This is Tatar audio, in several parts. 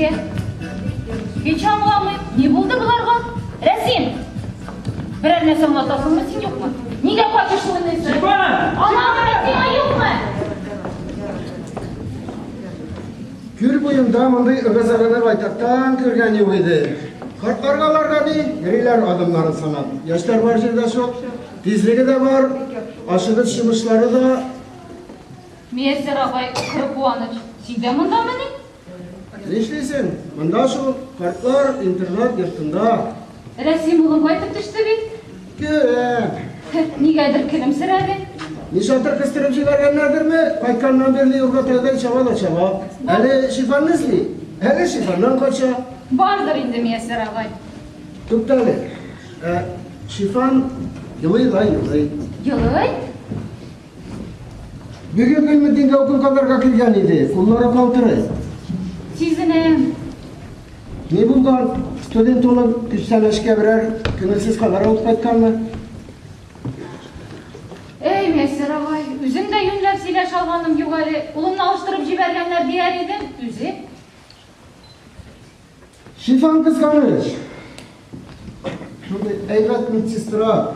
сезгә. Һич аңламыйм, ни булды боларга? Рәсим! Берәр нәрсә аңлатасыңмы син юкмы? Нигә кайтышлы уйныйсың? Шифан! Анаңы Рәсимә юкмы? Күл буенда мондый ыгы-зыгыны байтактан күргән юк иде. Картларга аларга ни, йөриләр адымнарын санап. Яшьләр бар җирдә шул. Тизлеге дә бар, ашыгыч йомышлары да. Мияссәр агай, коры куаныч, син дә мондамыни? Нишлисең? Монда шул картлар интернат йортында. Рәсим улым кайтып төште бит. Күрәм. Нигәдер көлемсерәде. Нишатыр кыстырып җибәргәннәрдерме? Кайтканнан бирле юрга тайдай чаба да чаба. Әле шифанны эзли, әле шифаннан кача. Бардыр инде, Мияссәр агай. Туктале. Ә, шифан елый да елый. Елый? Бүген Гыйльметдингә укол кадарга килгән иде, куллары калтырый. Сизенәм. Ни булган? Студент улым күчтәнәчкә берәр күңелсез хәбәр алып кайтканмы? Эй, Мияссәр агай, үзем дә юньләп сөйләшә алганым юк әле. Улымны алыштырып җибәргәннәр дияр идем, үзе. Шифан кызганыч. Шундый әйбәт медсестра.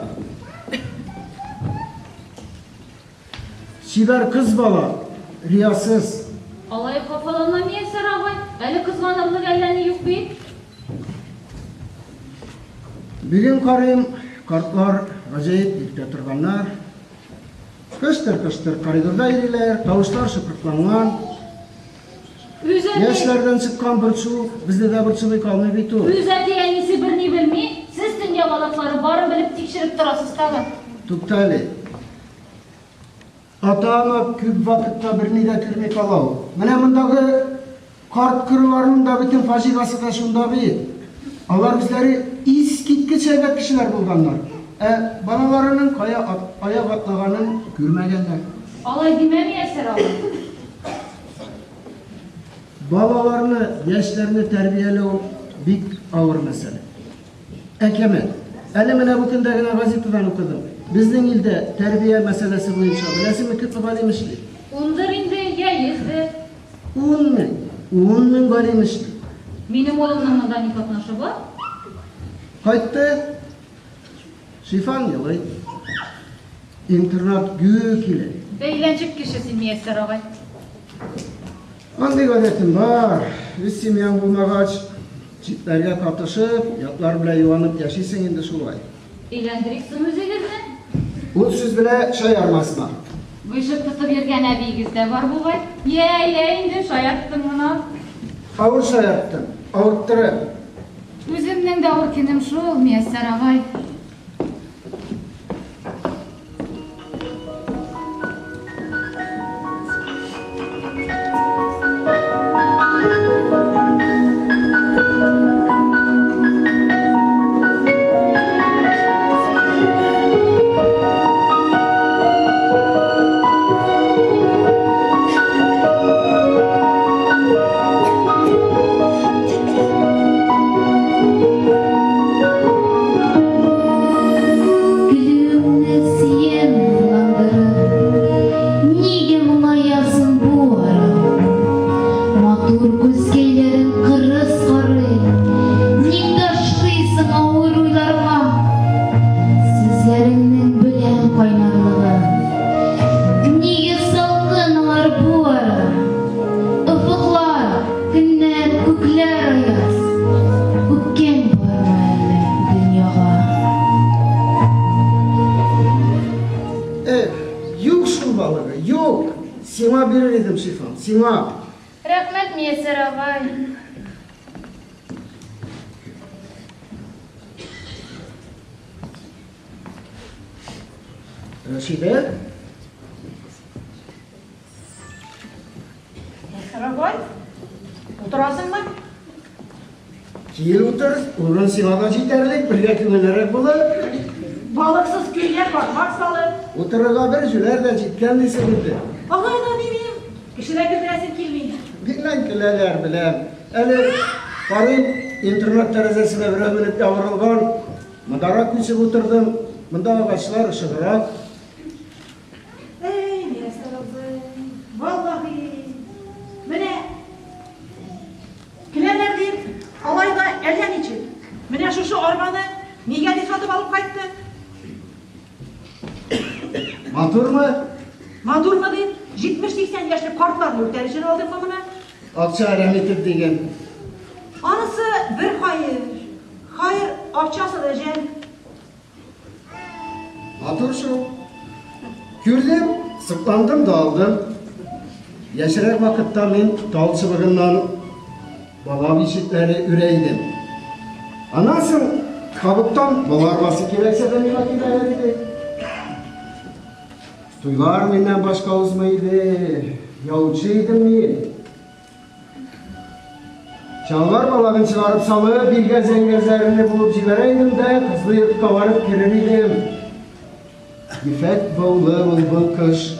Чибәр кыз бала, риясыз. Алай хафаланма, Мияссәр агай, әле кызганырлык әллә ни юк бит. Бүген карыйм, картлар гаҗәеп иртә торганнар. Кыштыр-кыштыр коридорда йөриләр, тавышлар шыпыртланган. Үз әти. Яшьләрдән чыккан борчу безне дә борчымый калмый бит ул. Үз әти-әнисе берни белми, сез дөнья балаклары барын белеп тикшереп торасыз тагын. Тукта әле. Ата-ана күп вакытта берни дә күрми кала ул. Менә мондагы карт-корыларның да бөтен фаҗигасы да шунда бит. Алар үзләре искиткеч әйбәт кешеләр булганнар. Ә балаларының кая аяк атлаганын күрмәгәннәр. Алай димә, Мияссәр абый. Балаларны, яшьләрне тәрбияләү бик авыр мәсьәлә. Әкәмәт. Әле менә бу көндә генә газетадан укыдым. Безнең илдә тәрбия мәсьәләсе буенча беләсеңме күпме галим эшли? Ундыр инде, я йөздер. 10 мең. 10 мең галим эшли. Минем улымның монда ни катнашы бар? Кайтты. Шифан елый. Интернат гү килә. Бәйләнчек кеше син, Мияссәр агай. Андый гадәтем бар. Үз семьяң булмагач, читләргә катышып, ятлар белән юанып яшисең инде шулай. Өйләндерик соң үзегезне. Ул сүз белән шаярмасма. Вышек тотып йөргән әбиегез дә бар бугай. Йә, йә инде, шаярттым гына. Авыр шаярттың, авырттырып. Үземнең дә авыр көнем шул, Мияссәр агай. Көлүеңне сөям нурландырып, Нигә моңаясың бу ара? Матур күзкәйләрең кырыс карый, Ник ташлыйсың авыр уйларга? Сүзләреңнең беләм кайнарлыгын, Нигә салкын алар бу ара? Офыклар, көннәр, күкләр аяз, Үпкәң бармы әллә дөньяга? Эх, юк шул балыгы, юк! Сиңа бирер идем, Шифан, сиңа! Рәхмәт, Мияссәр агай. Рәшидә? Дорогой, утырасыңмы? Кил утыр, урын сиңа да җитәрлек, бергә күңеллерәк булыр. Балыксыз көйгә бармак салып. Утырырга бер җүләр дә җиткән дисең инде. Алай да димим, кешедә көлдерәсем килми. Миннән көләләр, беләм. Әле карыйм, интернат тәрәзәсенә берәү менеп ябырылган. Мондарак күчеп утырдым. Монда агачлар ышыграк. Әй, Мияссәр абзый, валлаһи, менә келәмнәрне. шушы арбаны нигә дип сатып алып кайттың? Матурмы? Матурмы дип, 70-80 яшьлек картларны үртәр өчен алдыңмы моны? Акча әрәм итеп диген. Анысы бер хаер. Хаер, акчасы да жәл. Матур шул. Күрдем, сокландым да алдым. Яшьрәк вакытта мин тал чыбыгыннан бала бишекләре үрә идем. Аннан соң кабыктан бала арбасы кирәксә дә миңа киләләр иде. Туйлар миннән башка узмый иде. Яучы идем мин. Чалбар балагын чыгарып салып, билгә зәңгәрләрне буып җибәрә идем дә, кызлы йортка барып керер идем. Ефәк баулы былбыл кыш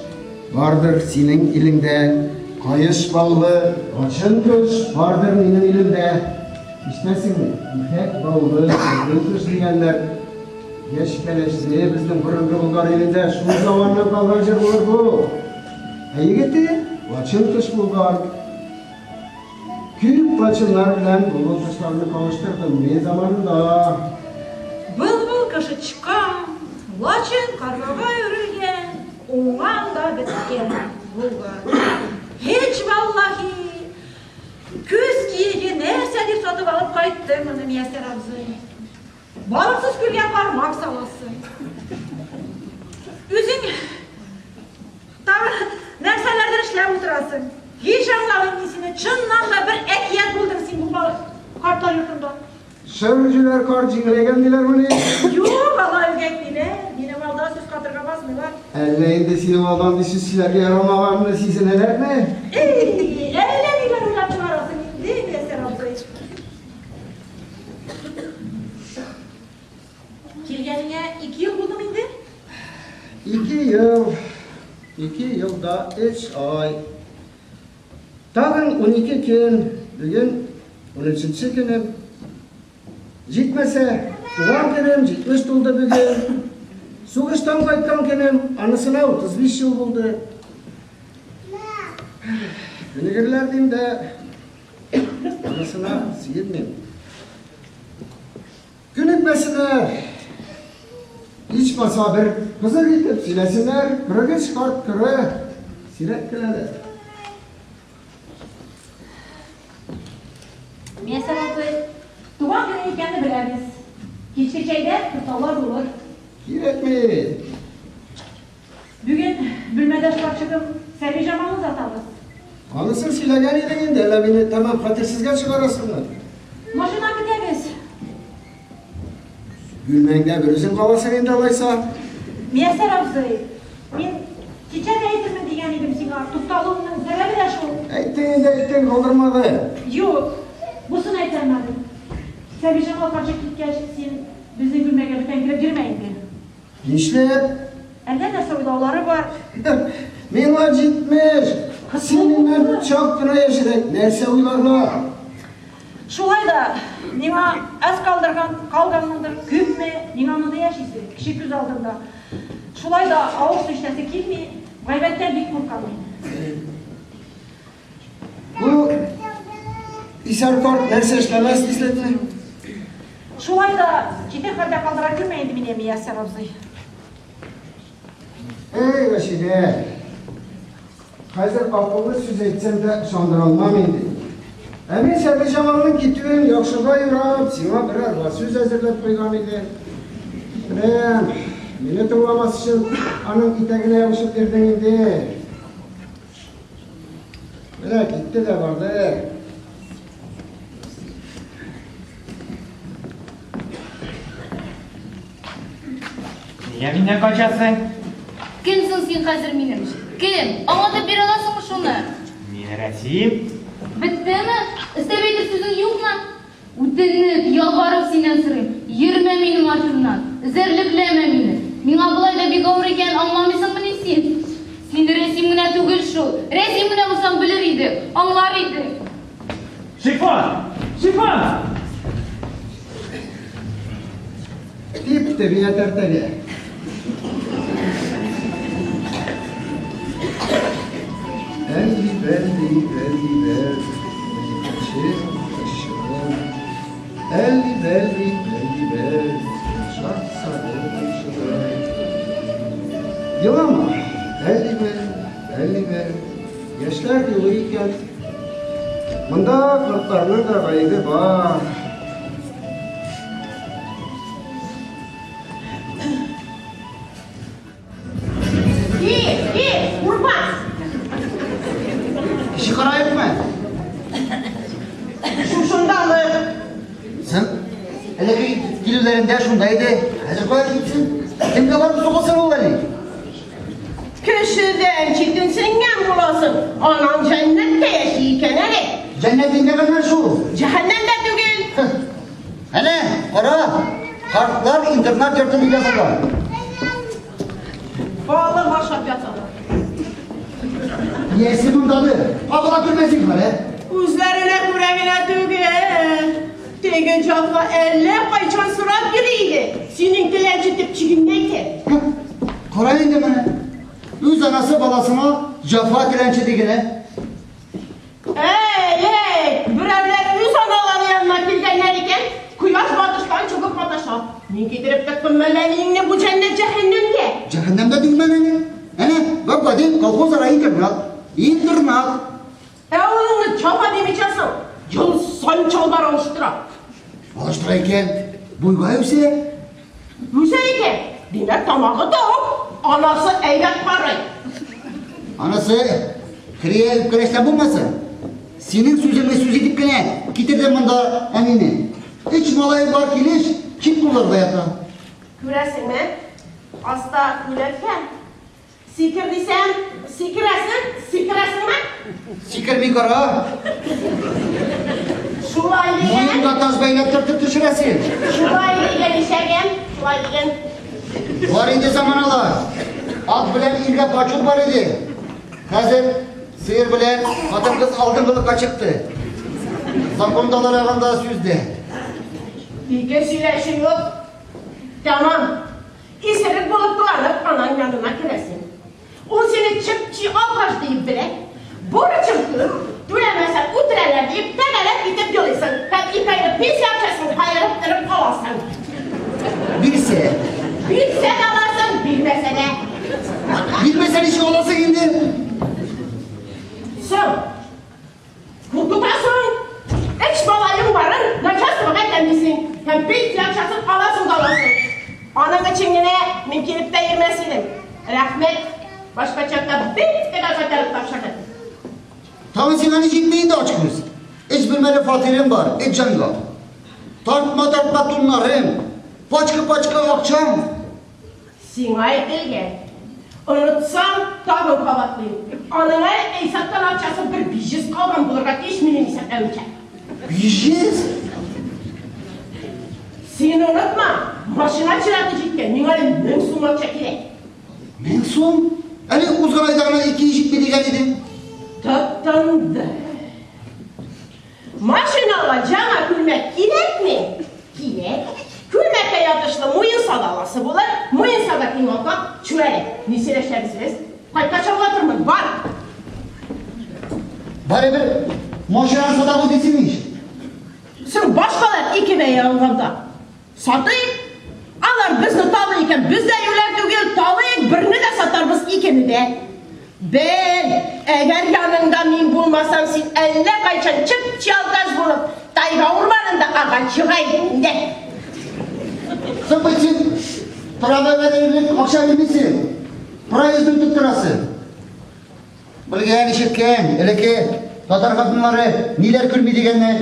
бардыр синең илеңдә, каеш баулы лачын кыш бардыр минем илемдә. Ишетәсеңме? Ефәк баулы былбыл кыш дигәннәр. Яшь кәләшле безнең борынгы Болгар илендә шул заманнан калган җыр булыр бу. Ә егете лачын кыш булган. Күп лачыннар белән былбыл кышларны кавыштырдым мин заманында. Былбыл кышы чыккан, лачын каргага үрелгән, уңган да беткән булган. Һич валлаһи, күз киеге нәрсә дип сатып алып кайттың моны, Мияссәр абзый. Балыксыз күлгә кармак саласың. Үзең тагын нәрсәләрдер эшләп утырасың. Һич аңламыйм мин сине, чыннан да бер әкият булдың син бу картлар йортында. Шыр җүләр карт җиңеләйгән диләрмени? Юк, алай ук әйтмиләр. Минем алда сүз катырга басмыйлар. Әллә инде синең алда андый сүз сөйләргә ярамаганны сизенәләрме? Эй, әллә ниләр уйлап чыгарасың инде, Мияссәр абзый. Килгәнеңә ике ел булдымы инде? Ике ел, ике ел да өч ай. Тагын 12 көн, бүген 13 көнем. Җитмәсә, туган көнем 70 тулды бүген. Сугыштан кайткан көнем, анысына 35 ел булды. Күнегерләр дим дә, Анысына сөенмим. Күнекмәсеннәр. Ичмаса бер кызык итеп сөйләсеннәр. 43 карт коры сирәк көләләр. Мияссәр абзый, туган көне икәнне беләбез. Кичке чәйдә котлаулар булыр. Кирәкми. Бүген бүлмәдәш карчыгым Сәбиҗамалны озатабыз. Анысын сөйләгән идең инде, әллә мине тәмам хәтерсезгә чыгарасыңмы? Машина көтәбез. Бүлмәңдә берүзең каласың инде алайса. Мияссәр абзый, мин кичә дә әйтермен дигән идем сиңа, тукталуымның сәбәбе дә шул. Әйттең инде, әйттең, калдырмады. Юк, бусын әйтә алмадым. Сәбиҗамал карчык киткәч, син безнең бүлмәгә бүтән кереп йөрмә инде. Нишләп? Әллә нәрсә уйлаулары бар. Миңа 70. Син миннән чак кына яшьрәк. Нәрсә уйларлар? Шулай да миңа әз калдырган, калганмындыр, күпме, миңа монда яшисе, кеше күз алдында. Шулай да авыр су эчәсе килми, гайбәттән бик куркам мин. Бу исәр карт нәрсә эшләмәс дисезме? Шулай да читен хәлдә калдыра күрмә инде мине, Мияссәр абзый. Эй, Рәшидә! Хәзер акыллы сүз әйтсәм дә ышандыра алмам инде. Ә мин Сәбиҗамалның китүен яхшыга юрап, сиңа берәр сүз әзерләп куйган идем. Беләм, мине тыңламас өчен аның итәгенә ябышып йөрдең инде. Менә китте дә барды. Нигә миннән качасың? Кем соң син хәзер минем өчен? Кем? Аңлатып бирә аласыңмы шуны? Мин Рәсим. Беттеме? Өстәп әйтер сүзең юкмы? Үтенеп, ялварып синнән сорыйм, йөрмә минем артымнан, эзәрлекләмә мине. Миңа болай да бик авыр икәнен аңламыйсыңмыни син? Син Рәсим генә түгел шул. Рәсим генә булсаң белер идең, аңлар идең. Шифа! Шифа! Дип төбенә тәртәгә. Әлли бәлли бәлли бәл, Кеше кышчыгым. Әлли бәлли бәлли. булыр икән. Монда картларның да гаебе бар. И, и, Урбас! Кеше караекмы? Шушындамы? Син элекке килүләрендә шунда иде. Хәзер кая китсен? Кемгә барып сугылсын ул әле? Кешедән читенсенгән буласың. Анаң җәннәттә яши икән әле. Җәннәт инде шул. Җәһәннәмдә түгел. Әнә, кара. Картлар интернат йорты дип язылган. Балык ашап яталар. Иясе мондадыр. Кабыла күрмәсен ә? Үзләренә күрә генә түгел. Теге Җафа әллә кайчан сорап йөри иде. Синең теләнче төпчегеңне әйтә. Кара инде менә. Үз анасы баласына Җафа теләнче диген, ә? Эй, эй, берәүләр үз аналары янына килгәннәр икән, кояш батыштан чыгып маташа. Мин китереп тыктым мәллә мине бу җәннәт җәһәннәмгә. Җәһәннәмдә дигән әнә. Әнә, гап-гади колхоз ара интернат. Интернат. Ә улыңны Җафа димичә соң, ел саен чалбар алыштыра. Алыштыра икән, буйга үсә. Үсә икән, димәк тамагы тук, анасы әйбәт карый. Анасы, хрия үпкәләштә булмасын. Синең сүзеңне сүз итеп кенә китердем монда әнине. Өч малае бар килеш, киң кулларда ята. Күрәсеңме? Аста үләткән. Сикер дисәм, сикерәсең, сикерәсеңме? Сикерми кара. Шулай дигән. Муенга таш бәйләп төртеп төшерәсең. Шулай дигән ишәгем, шулай дигән. Бар иде заманалар. Ат белән иргә почет бар иде. Хәзер сыер белән хатын-кыз алдынгылыкка чыкты. Закон да алар сүз дә. Ике сөйләшү юк. Тәмам. Исерек булып кыланып анаң янына керәсең. Ул сине чеп-чи алкаш диеп белә. Бурычың күп, түләмәсәң үтерәләр диеп тәгәрәп китеп елыйсың. Һәм ике айлык пенсия акчасын каерып торып аласың. Бирсә. Бирсә дә аласың, бирмәсә дә. Бирмәсә ничек аласың инде? Соң, куркытасың. Өч малаең барын начальствога әйтәмисең. Һәм пенсия акчасын аласың да аласың. Аның өчен генә мин килеп тә йөрмәс идем. Рәхмәт, башка чакта бик тә кайтарып тапшырды. Тагын сиңа ни җитми инде ач күз? Өч бүлмәле фатирым бар, өч җанга. Тартма-тартма туннарым, пачка-пачка акчам. Сиңа әйтелгән. Онытсаң, тагын кабатлыйм. Аның әле исәптән акчасы бер 500 калган булырга тиеш минем исәпләвемчә. 500? Син онытма, машина чираты җиткән, миңа әле 1000 сум акча кирәк. 1000 сум? Әле узган айда гына 270 дигән идең. Тотынды. Машинага яңа күлмәк кирәкме? Кирәк. Күлмәккә ятышлы муенса да аласы булыр. Муенса да киң алка, чүәле. Ни сөйләшәбез без? Кайткач аңлатырмын, бар. Барыбер машинаны сатабыз дисең ич. Соң башкалар ике бәя алганда. Сатыйк. Алар безне талый икән, без дә юләр түгел, талыйк, берне дә сатарбыз, икене дә. Бел, әгәр яныңда мин булмасам, син әллә кайчан чып-чи алкаш булып, тайга урманында агач чыга идең инде. Соң бит син трамвайга йөреп акча бирмисең. Проезд үтеп торасың. Белгән, ишеткән, элекке татар хатыннары ниләр күрми дигәннәр.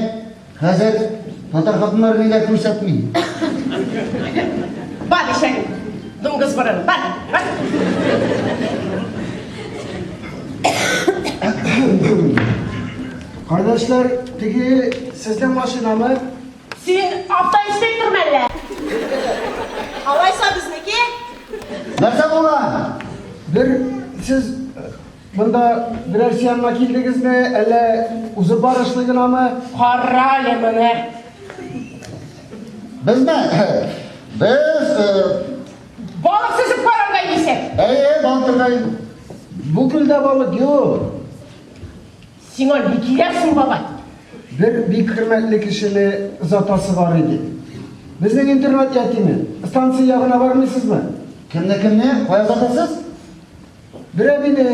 Хәзер татар хатыннары ниләр күрсәтми. Бар ишәгем, дуңгыз борын, бар, бар. Кардәшләр, теге сезнең машинамы? Син автоинспектор мәллә? Алайса безнеке? Нәрсә була? Бер сез монда берәрсе янына килдегезме, әллә узып барышлый гынамы? Кара әле моны. Безме? Без Балык сөзеп карарга дисең. Әйе, балык тотарга. Бу күлдә балык юк. Сиңа ни кирәк соң, бабай? Бер бик хөрмәтле кешене озатасы бар иде. Безнең интернат ятиме. Станция ягына бармыйсызмы? Кемне, кемне? Кая озатасыз? Бер әбине.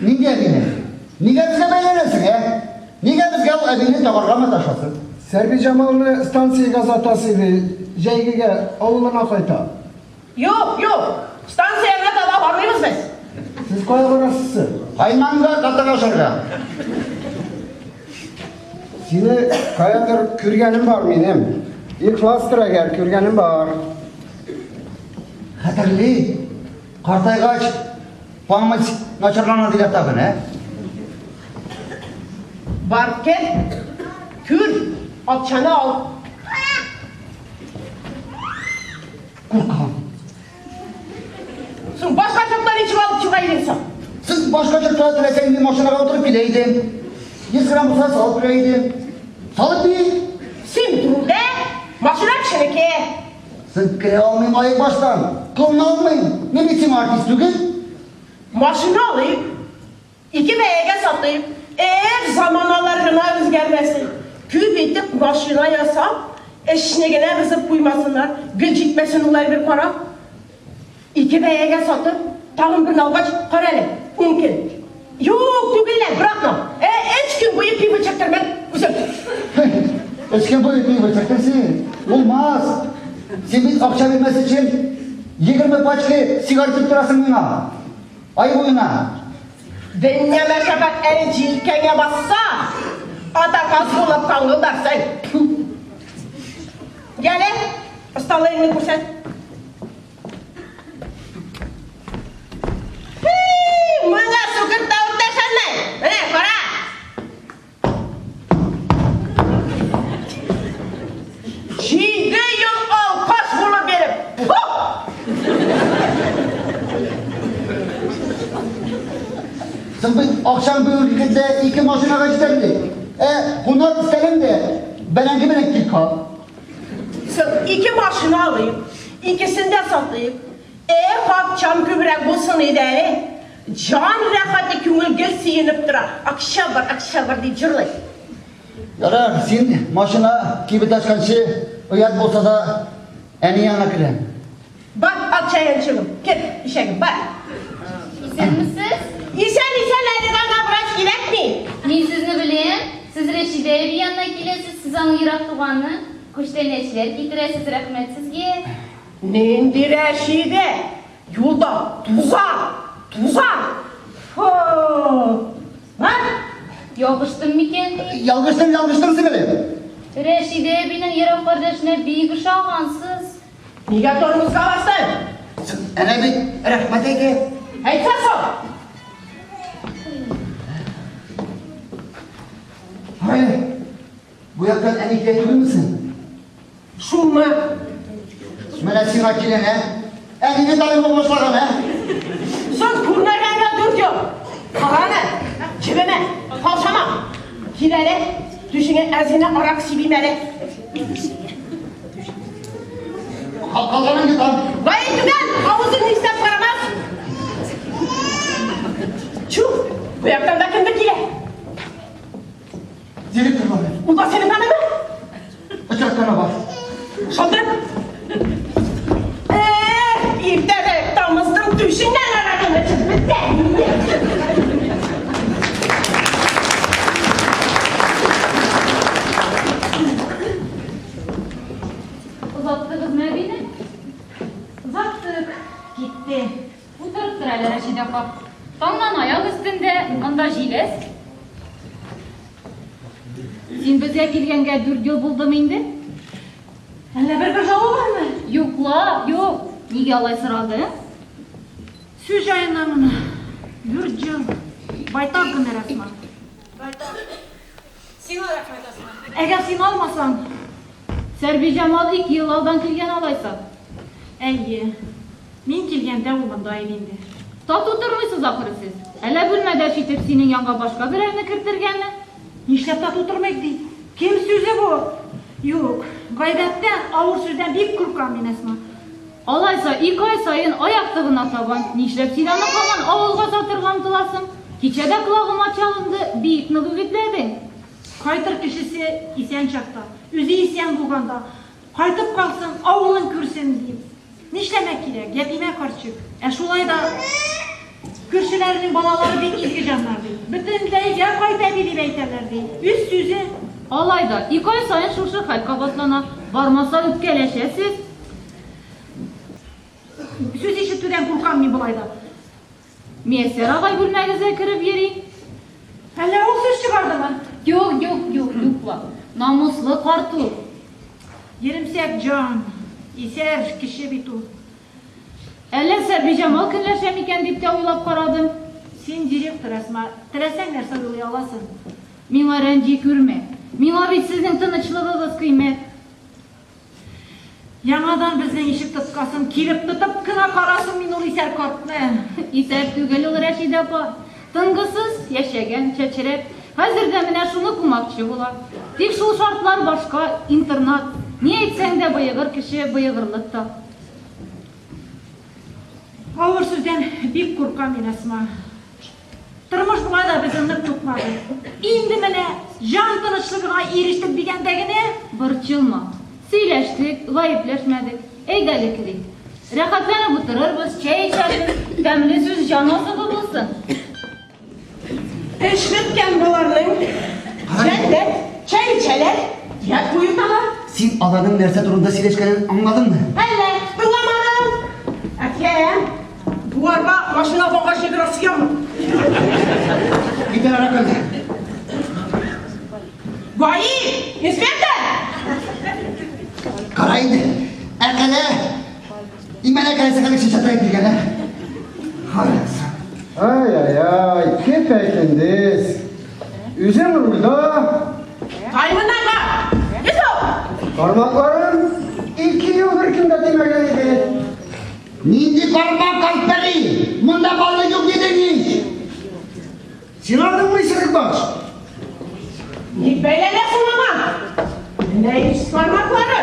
Нинди әбине? Нигә безгә бәйләнәсең, ә? Нигә безгә ул әбине тагарга маташасың? Сәрбиҗамалны станциягә озатасы иде, җәйгегә авылына кайта. Юк, юк, станциягә таба бармыйбыз без. Сез кая барасыз соң? Кайманга катык ашарга. Сине каядыр күргәнем бар минем. Ихластыр әгәр, күргәнем бар. Хәтерли, картайгач, память начарлана диләр тагын, ә? Бар, кер, күр, акчаны ал. Куркам. Соң башка чакта ничек алып чыга идең соң? Сез башка чакта теләсәң мин машинага утырып килә идем. 100 грамм булса салып бирә идем. Салып бир. Син рульдә, машина кешенеке. Сез керә алмыйм аяк баштан. Кылны алмыйм. Мин бит сиңа артист түгел. Машина алыйк, ике бәягә сатыйк. Эх, заманалар гына үзгәрмәсен. Күп итеп машина ясап, эшне генә бозып куймасыннар, гел җитмәсен ул әйбер карап. Ике бәягә сатып, тагын берне алгач, кара әле, ун көн. Юк, түгел лә, бер атна. Ә, өч көн буе пиво чәктермәм үзем. Өч көн буе пиво чәктерсең. Булмас. Син бит акча бирмәс өчен 20 пачка сигарет тоттырасың миңа. Ай буена. Дөнья мәшәкать әле җилкәңә басса, ата каз булып каңгылдарсың. Яле, осталыгыңны күрсәт. Фи, моңа сукыр тавык та ышанмый. Менә, кара. Җиде ел алкаш булып йөреп. Фу! Соң бит акчаң бүгенге көндә ике машинага җитәрлек. Ә кунак өстәлең дә бәрәңге белән килка. Соң ике машина алыйк, икесен дә сатыйк. Эх, акчам күбрәк булсын иде әле. Җан рәхәте, күңел гел сөенеп тора. Акча бар, акча бар дип җырлый. Ярар, син машина кибет ачканчы, оят булса да, әни янына керәм. Бар, акча янчыгым, кер, ишәгем, бар. Исәнмесез? Исән, исән, әле аңа врач кирәкми. Мин сезне беләм. Сез Рәшидә әби янына киләсез, сез аның ерак туганы. Күчтәнәчләр китерәсез, рәхмәт сезгә. Нинди Рәшидә? Юлда тузан, тузан. Фу! Бар! Ялгыштым микән ни? Ялгыштың, ялгыштың, сеңелем. Рәшидә әбинең ерак кардәшенә бик ошагансыз. Нигә тормозга бастың? Әнә бит рәхмәт әйтә. Әйтсә соң! Ай, бу яктан әни килә түгелме соң? Шулмы? Менә сиңа килен, ә? Әнине таный башлаган, ә? Соң күрмәгәнгә дүрт ел. Караны, җебемә, каушама. Кил әле, түшеңә әз генә арак сибим әле. Калганын йотам. Бай түгел, авызың нишләп карамас? Чү, бу яктан да кемдер килә. Директор бар. Ул да сине таныды. Очратканы бар. Шылдырып. Эх, иртәрәк тамыздың түшеннән арагыңны чыгып бетте. Озаттыгызмы әбине? Озаттык. Китте. Утырып тор әле, Рәшидә апа. Таңнан аяк өстендә, анда җиләс. Син безгә килгәнгә дүрт ел булдымы инде? Әллә бер-бер жалу бармы? Юк ла, юк. Нигә алай сорадың? Сүз җаеннан гына. Дүрт ел. Байтак гомер, Әсма. Байтак. Сиңа рәхмәт, Әсма. Әгәр син алмасаң. Сәрбиҗамал ике ел алдан килгән алайса. Әйе. Мин килгәндә ул монда иде инде. Тату тормыйсыз ахры сез. Әллә бүлмәдәш итеп синең янга башка берәрне кертергәме? Нишләп тату тормыйк ди? Кем сүзе бу? Юк, гайбәттән, авыр сүздән бик куркам мин, Әсма. Алайса, ике ай саен аяк тыгына табан. Нишләп син аны һаман авылга сатырга омтыласың? Кичә дә колагыма чалынды, бик нык үгетләдең. Кайтыр кешесе исән чакта, үзе исән булганда, кайтып калсын, авылын күрсен, дим. Нишләмәк кирәк, ятимә карчык. Ә шулай да күршеләренең балалары бик изге җаннар, ди. Бөтенләйгә кайта ди дип әйтәләр ди. Үз сүзе. Алай да, ике ай саен шушы хәл кабатлана. Бармаса үпкәләшәсез. Сүз ишетүдән куркам мин болай да. Мияссәр агай бүлмәгезгә кереп йөри. Әллә ул сүз чыгардымы? Юк, юк, юк, юк ла. Намуслы карт ул. Йөремсәк җан, исәр кеше бит ул. Әллә Сәрбиҗамал көнләшә микән дип тә уйлап карадым. Син директор, Әсма, теләсәң нәрсә уйлый аласың. Миңа рәнҗи күрмә. Миңа бит сезнең тынычлыгыгыз кыйммәт. Яңадан безнең ишек тоткасын килеп тотып кына карасын мин ул исәр картны. Исәр түгел ул, Рәшидә апа. Тынгысыз яшәгән, чәчрәп. Хәзер дә менә шуны кумакчы була. Тик шул шартлар башка, интернат. Ни әйтсәң дә, боегыр кеше боегырлык та. Авыр сүздән бик куркам мин, Әсма. Тормыш болай да безне нык тукмады. Инде менә җан тынычлыгына ирештек дигәндә генә. Борчылма. Сөйләштек, гаепләшмәдек. Әйдә әле керик. Рәхәтләнеп утырырбыз, чәй эчәрбез. Тәмле сүз җан азыгы булсын. Эш беткән боларның. Җәннәт, чәй эчәләр, ят куерталар. Син аларның нәрсә турында сөйләшкәнен аңладыңмы? Әллә, тыңламадым. Әткәм, бу арба машина багажнигына сыямы? Кит әле аракы. ГАИ, инспектор! Кара инде. Әкәлә. Имән әкәләсе хәлек чәчәкләр килгән, ә? Хараса. Ай-ай-ай, көпә-көндез. Үзең рульда. Каймыннан ба! Йосыф! Бармакларың ике ел беркем дә тимәгән иде. Нинди бармак, карт пәри? Монда балык юк дидең ич. Син алдыңмы, исерек баш? Ник бәйләнәсең моңа? Менә ич бармаклары.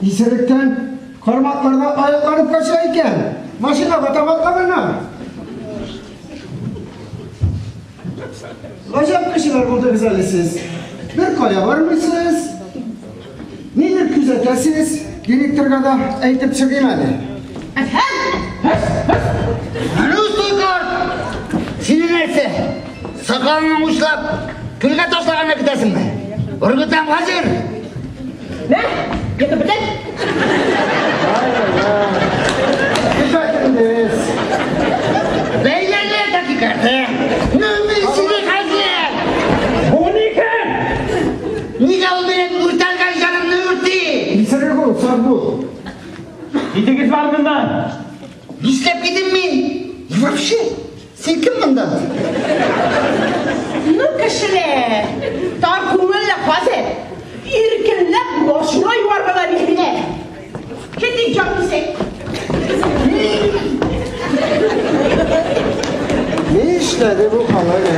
Исеректән кармакларда аякланып кача икән. Машинага таба кабына. Гаҗәп кешеләр булдыгыз әле сез. Бер кая бармыйсыз. Нидер күзәтәсез. Директорга да әйтеп чыгыйм әле. Әфһәм! Һыс, һыс! Русский карт! Сине нәрсә? Сакалыңны учлап, көлгә ташлаганны көтәсеңме? Ыргытам хәзер! Мә, йотып бетер! Көпә-көндез. Бәйләнә хакыйкате! Ну, мин сине хәзер! Бу ни кем? Нигә ул минем үртәлгән җанымны үрти? Исерек ул, сак бул. Китегез бар моннан! Нишләп китим мин? И вообще, син кем монда? Ну, кешеләр, тар күңелле хәзер. Иркенләп машина юарга да бирмиләр. Китик, җан кисәк. Ни эшләде бу халык, ә?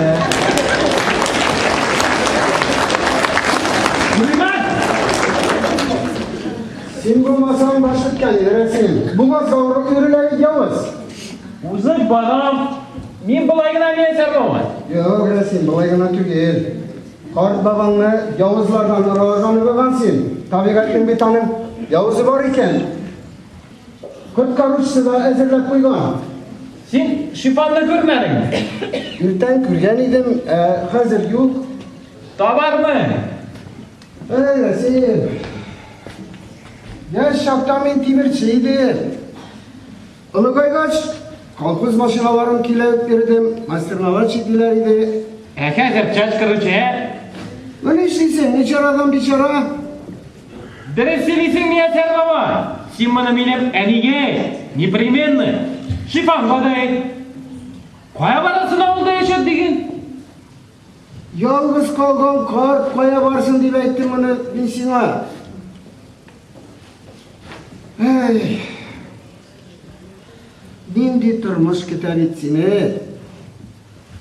Нуриман! Син булмасаң баш үткән иде, Рәсим. Булмаса йөрелә явыз. Узып барам. Мин болай гына Мияссәр бабай. Юк, Рәсим, болай гына түгел. Карт бабаңны явызлардан аралардан уйлаган син. Табигатьнең бит аның явызы бар икән. Коткаручысы да әзерләп куйган. Син Шифанны күрмәдеңме? Иртән күргән идем, ә хәзер юк. Табармын. Эй, Рәсим. Яшь чакта мин тимерче идем. Олыгайгач, колхоз машиналарын көйләп йөрдем, мастер-наладчик диләр иде. Ә хәзер чәч кыручы, ә? Ну нишлисең, ничарадан бичара. Дөрес сөйлисең, Мияссәр бабай. Син моны минем әнигә әйт, непременно. Шифанга да әйт. Кая барасың авылда яшәп диген? Ялгыз калган карт кая барсын дип әйттем моны мин сиңа. Әй. Нинди тормыш көтә бит сине.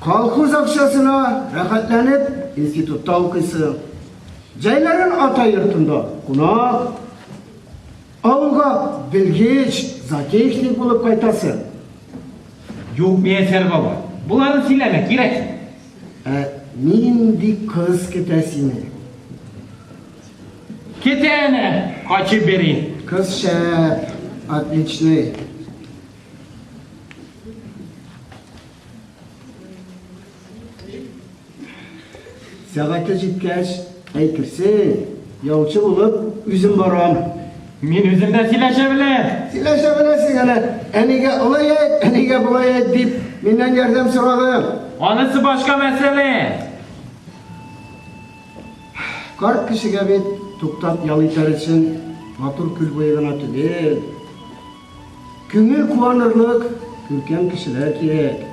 Колхоз акчасына рәхәтләнеп институтта укыйсың. Җәйләрен ата йортында кунак. Авылга белгеч, зоотехник булып кайтасың. Юк, Мияссәр бабай. Боларын сөйләмә, кирәк. Ә нинди кыз көтә сине? Китә әнә, качып бери. Кыз шәп, отличный. Сәгате җиткәч, әйтерсең, яучы булып үзем барам. Мин үзем дә сөйләшә беләм. Сөйләшә беләсең әнә, әнигә алай әйт, әнигә болай әйт дип, миннән ярдәм сорадың. Анысы башка мәсьәлә. Карт кешегә бит туктап ял итәр өчен матур күл буе гына түгел, күңел куанырлык күркәм кешеләр кирәк.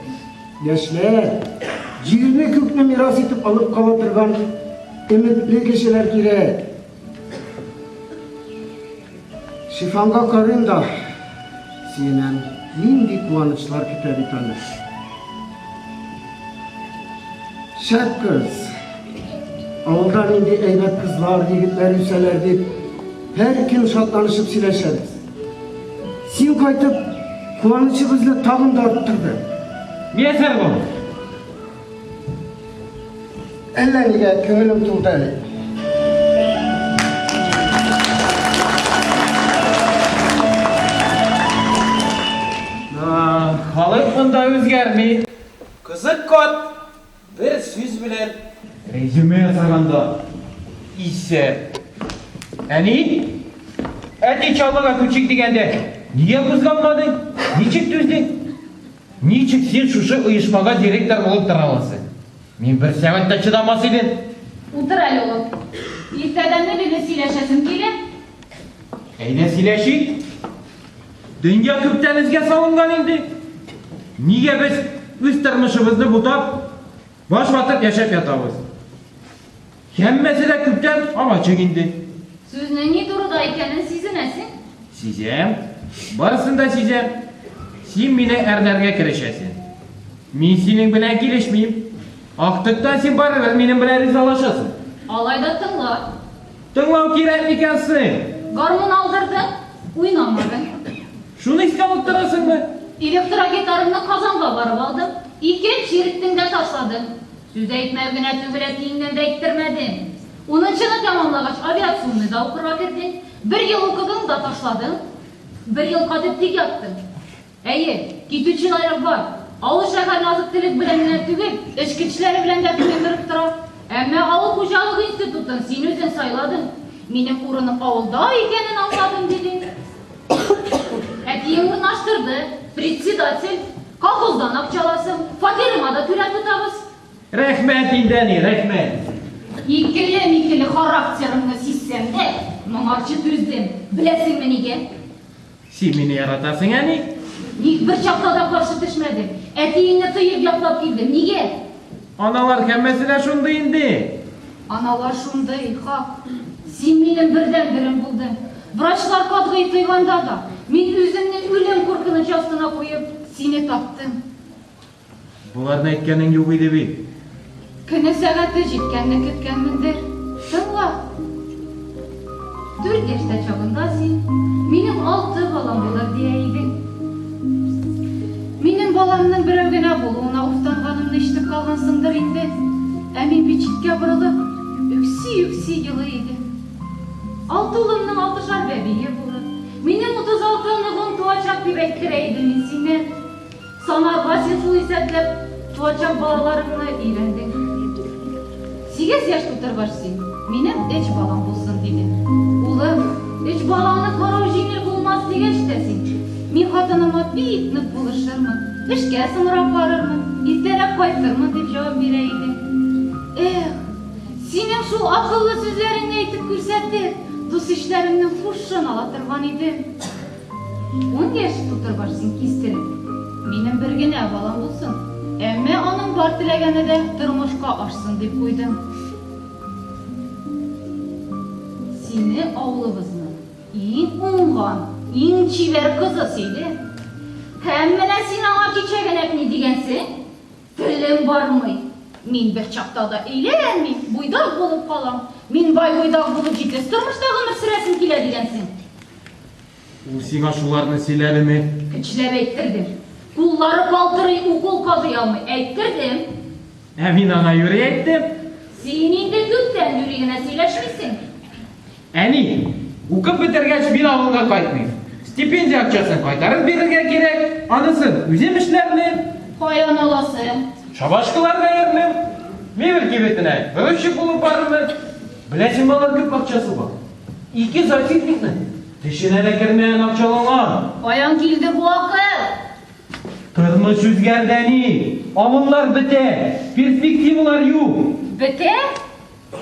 Яшьләр, җирне күкне мирас итеп алып кала торган өметле кешеләр кирәк. Шифанга карыйм да, сөенәм. Нинди куанычлар көтә бит аны. Шәп кыз. Авылда нинди әйбәт кызлар, егетләр үсәләр дип, һәр көн шатланышып сөйләшәбез. Син кайтып, куанычыбызны тагын да арттырдың. Миясәр бу. Әллә нигә күңелем тулды әле. Халык монда үзгәрми. Кызык кат бер сүз белән резюме ясаганда исәп. Әни, әти Чаллыга күчик дигәндә, нигә кузгалмадың? Ничек түздең? Ничек син шушы оешмага директор булып тора аласың? Мин бер сәгать тә чыдамас идем. Утыр әле, улым. Иртәдәнне бирле сөйләшәсем килә. Әйдә сөйләшик. Дөнья күптән эзгә салынган инде. Нигә без үз тормышыбызны бутап, баш ватып яшәп ятабыз? Һәммәсе дә күптән ап-ачык инде. Сүзнең ни турыда икәнен сизенәсең? Сизәм. Барысын да сизәм. Син мине әрләргә керешәсең. Мин синең белән килешмим. Актыктан син барыбер минем белән ризалашасың. Алай да тыңла. Тыңлау кирәк микән соң? Гармун алдырдың, уйнамадың. Шуны искә алып торасыңмы? Электрогитараңны Казанга барып алдым. Ике чиректең дә ташладың. Сүз әйтмәү генә түгел, әтиеңнән дә әйттермәдең. Унынчыны тәмамлагач, авиационный да укырга кердең. Бер ел укыдың да ташладың. Бер ел катып тик яттың. Әйе, китүче лаек бар. Авыл шәһәрне азык-төлек белән генә түгел, эчкечеләре белән дә туендырып тора. Әмма авыл хуҗалыгы институтын син үзең сайладың. Минем урыным авылда икәнен аңладым, дидең. Әтиең урнаштырды, председатель. Колхоздан акча аласың, фатирыңа да түләп тотабыз. Рәхмәт инде, әни, рәхмәт. Икеле-микеле характерыңны сизсәм дә, моңарчы түздем. Беләсеңме нигә? Син мине яратасың, әни. Ник бер чакта да каршы төшмәдең? Әтиеңне тыеп яклап килдең. Нигә? Аналар һәммәсе дә шундый инде. Аналар шундый, хак. Син минем бердәнберем булдың. Врачлар катгый тыйганда да, мин үземне үлем куркынычы астына куеп, сине таптым. Боларны әйткәнең юк иде бит. Көне сәгате җиткәнне көткәнмендер. Тыңла. Дүрт яшьтә чагында син, минем алты балам булыр, дия идең. Минем баламның берәү генә булуына уфтанганымны ишетеп калгансыңдыр инде. Ә мин бит читкә борылып, үкси-үкси елый идем. Алты улымның алтышар бәбие булыр, минем 36 оныгым туачак дип әйттерә идем мин синнән. Санарга син шул исәпләп туачак балаларыңны өйрәндең. Сигез яшь тутыргач син, минем өч балам булсын, дидең. Улым, өч балаңны карау җиңел булмас дигәч тә син, мин хатыныма бик нык булышырмын, эшкә соңрак барырмын, иртәрәк кайтырмын, дип җавап бирә идең. Эх, синең шул акыллы сүзләреңне әйтеп күрсәтеп, дус-ишләремнең һушын ала торган идем. Ун яшь тутыргач син кистереп, минем бер генә балам булсын, әмма аның бар теләгәне дә тормышка ашсын, дип куйдың. Сине авылыбызның иң уңган, иң чибәр кызы сөйде. Һәм менә син аңа кичәгенәк ни дигәнсең? Телем бармый. Мин бер чакта да өйләнмим, буйдак булып калам. Мин бай буйдак булып җитез тормышта гомер сөрәсем килә дигәнсең. Ул сиңа шуларны сөйләдеме? Көчләп әйттердем. Куллары калтырый, укол кадый алмый. Әйттердем. Ә мин аңа юри әйттем. Син инде күптән юри генә сөйләшмисең. Әни, укып бетергәч мин авылга кайтмыйм. Стипендия акчасын кайтарып бирергә кирәк, анысын үзем эшләрмен. Каян аласың? Шабашкаларга йөрмим. Мебель кибетенә грузчик булып барырмын. Беләсеңме, алар күп акча суга. Ике защитникны төшенә дә кермәгән акчалалар. Каян килде бу акыл? Тормыш үзгәрде, әни. Авыллар бетә, перспективалар юк. Бетә?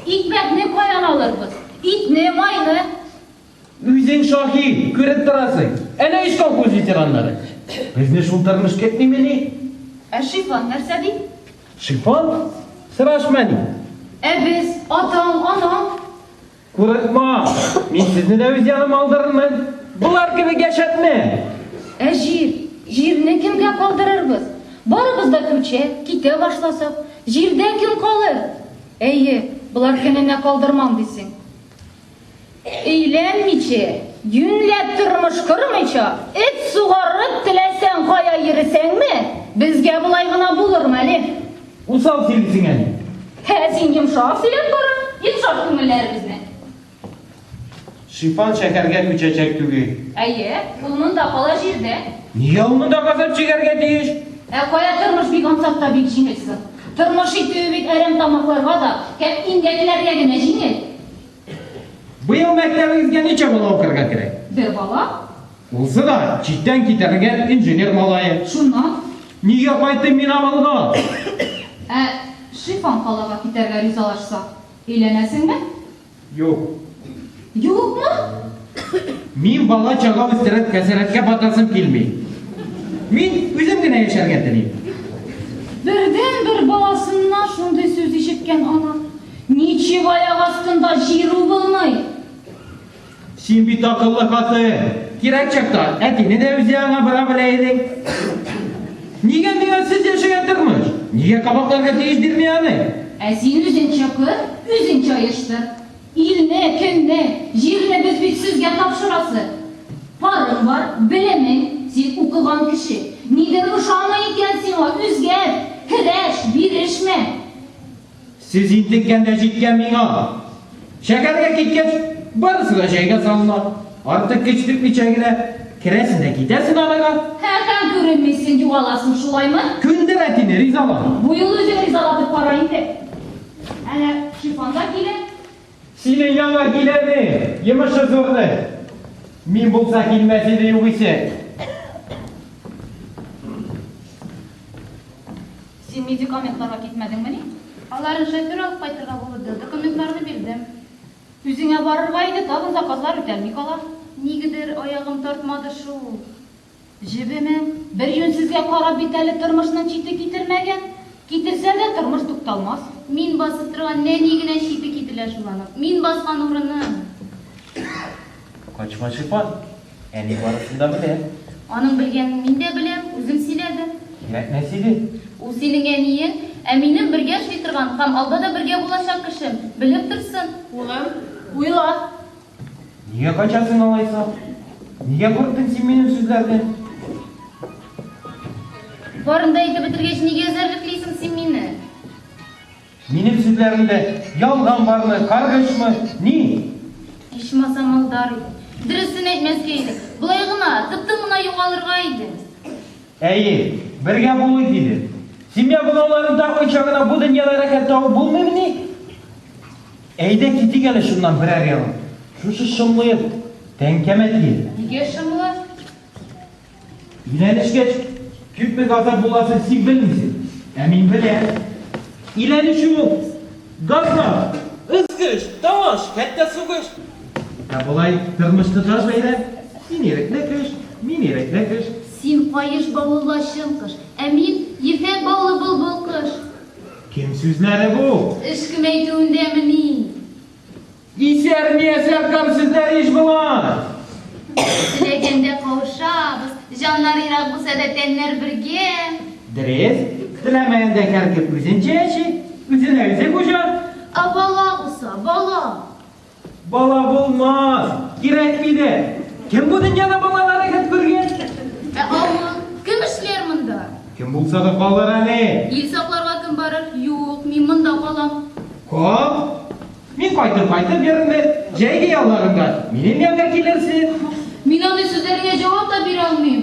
Икмәкне каян алырбыз? Итне, майны? Үзең шаһит, күреп торасың. Әнә ич колхоз ветераннары. Безне шул тормыш көтмимени? Ә Шифан нәрсә ди? Шифан? Сорашма ни. Ә без, атаң, анаң? Курыкма, мин сезне дә үз яныма алдырырмын. Болар кебек яшәтмә. Ә җир? Җирне кемгә калдырырбыз? Барыбыз да күчә, китә башласак, җирдә кем калыр? Әйе, болар көненә калдырмам дисең. Өйләнмичә, юньләп тормыш кормыйча, эт сугарып теләсәң кая йөресәңме, безгә болай гына булырмы әле? Усал сөйлисең әле. Һә, син йомшак сөйләп кара, йомшак күңелләребезне. Шифан шәһәргә күчәчәк түгел. Әйе, ул монда кала җирдә. Нигә ул монда газап чигәргә тиеш? Ә кая тормыш бик ансат та бик җиңел соң. Тормыш итүе бит әрәмтамакларга да һәм имгәкләргә генә җиңел. Быел мәктәбегезгә ничә бала укырга керә? Бер бала. Улсы да читтән китерелгән инженер малае. Шуннан? Нигә кайттым мин авылга? Ә Шифан калага китәргә ризалашса, өйләнәсеңме? Юк. Юкмы? Мин бала-чага үстереп кәсәрәткә батасым килми. Мин үзем генә яшәргә телим. Бердәнбер баласыннан шундый сүз ишеткән ана. Ничек аяк астында җир убылмый? Син бит акыллы хатын. Кирәк чакта әтине дә үз ягыңа бора белә идең. Нигә миңа сез яшәгән тормыш? Нигә кабатларга тиеш дирми аны? Ә син үзеңчә кор, үзеңчә оештыр. Илне, көнне, җирне без бит сезгә тапшырасы. Парың бар, белемең, син укыган кеше. Нидер ошамый икән сиңа, үзгәрт, көрәш, бирешмә. Сез интеккән дә җиткән миңа. Шәһәргә киткәч, барысы да җайга салына. Артык көч түкмичә генә керәсең дә китәсең анага. Һәм күренмисең, югаласың, шулаймы? Күндер әтине, ризала. Бу юлы үзең ризалатып кара инде. Әнә Шифан да килә. Синең янга киләме? Йомышы зурны. Мин булса килмәс иде югыйсә. Син медикаментларга китмәдеңмени? Аларын шофер алып кайтырга булды, документларны бирдем. Үзеңә барырга иде, тагын заказлар үтәлми кала. Нигедер аягым тартмады шул. Җебеме, бер юньсезгә карап бит әле тормышның чите кителмәгән. Кителсә дә, тормыш тукталмас. Мин басып торган нәни генә чите кителә шул аның. Мин баскан урыны. Качма, Шифан. Әни барысын да белә. Аның белгәнен мин дә беләм, үзем сөйләдем. Кирәкмәс иде. Ул синең әниең, ә минем бергә эшли торган һәм алда да бергә булачак кешем. Белеп торсын. Улым, уйла. Нигә качасың алайса? Нигә курктың син минем сүзләрдән? Барын да әйтеп бетергәч, нигә эзәрлеклисең син мине? Минем сүзләремдә ялган бармы, каргышмы, ни? Ичмасам алдар иде. Дөресен әйтмәскә иде. Болай гына, тып-тын гына югалырга иде. Әйе, бергә булыйк, диде. Семья богауларын такмыйча гына бу дөньяда рәхәт табып булмыймыни? Әйдә китик әле шуннан берәр ягын. Шушы шомлы ел тәңкәмә тиер. Нигә шомлы? Өйләнешкәч, күпме газап буласын син белмисең. Ә мин беләм. Өйләнешү ул газап, ызгыш, талаш, хәтта сугыш. Ә болай тормыш тоташ бәйрәм. Син ирекле кош, мин ирекле кош. Син каеш баулы лачын кош, ә мин ефәк баулы былбыл кош. Кем сүзләре бу? Эш кем әйтүендәмени? Исәр миясәр кам сүзләре ич болар! Теләгәндә кавышабыз, җаннар ерак булса да, тәннәр бергә. Дөрес, теләмәгәндә һәркем үзенчә яши, үзенә үзе хуҗа. Ә бала булса, бала? Бала булмас, кирәкми дә. Кем бу дөньяда балага рәхәт күргән? Ә авыл? Кем эшләр монда? Кем булса да калыр әле. Ил сакларга кем барыр? Юк, мин монда калам. Кал. Мин кайтып-кайтып йөрермен, җәйге ялларыңда минем янга килерсең. Мин андый сүзләреңә җавап та бирә алмыйм.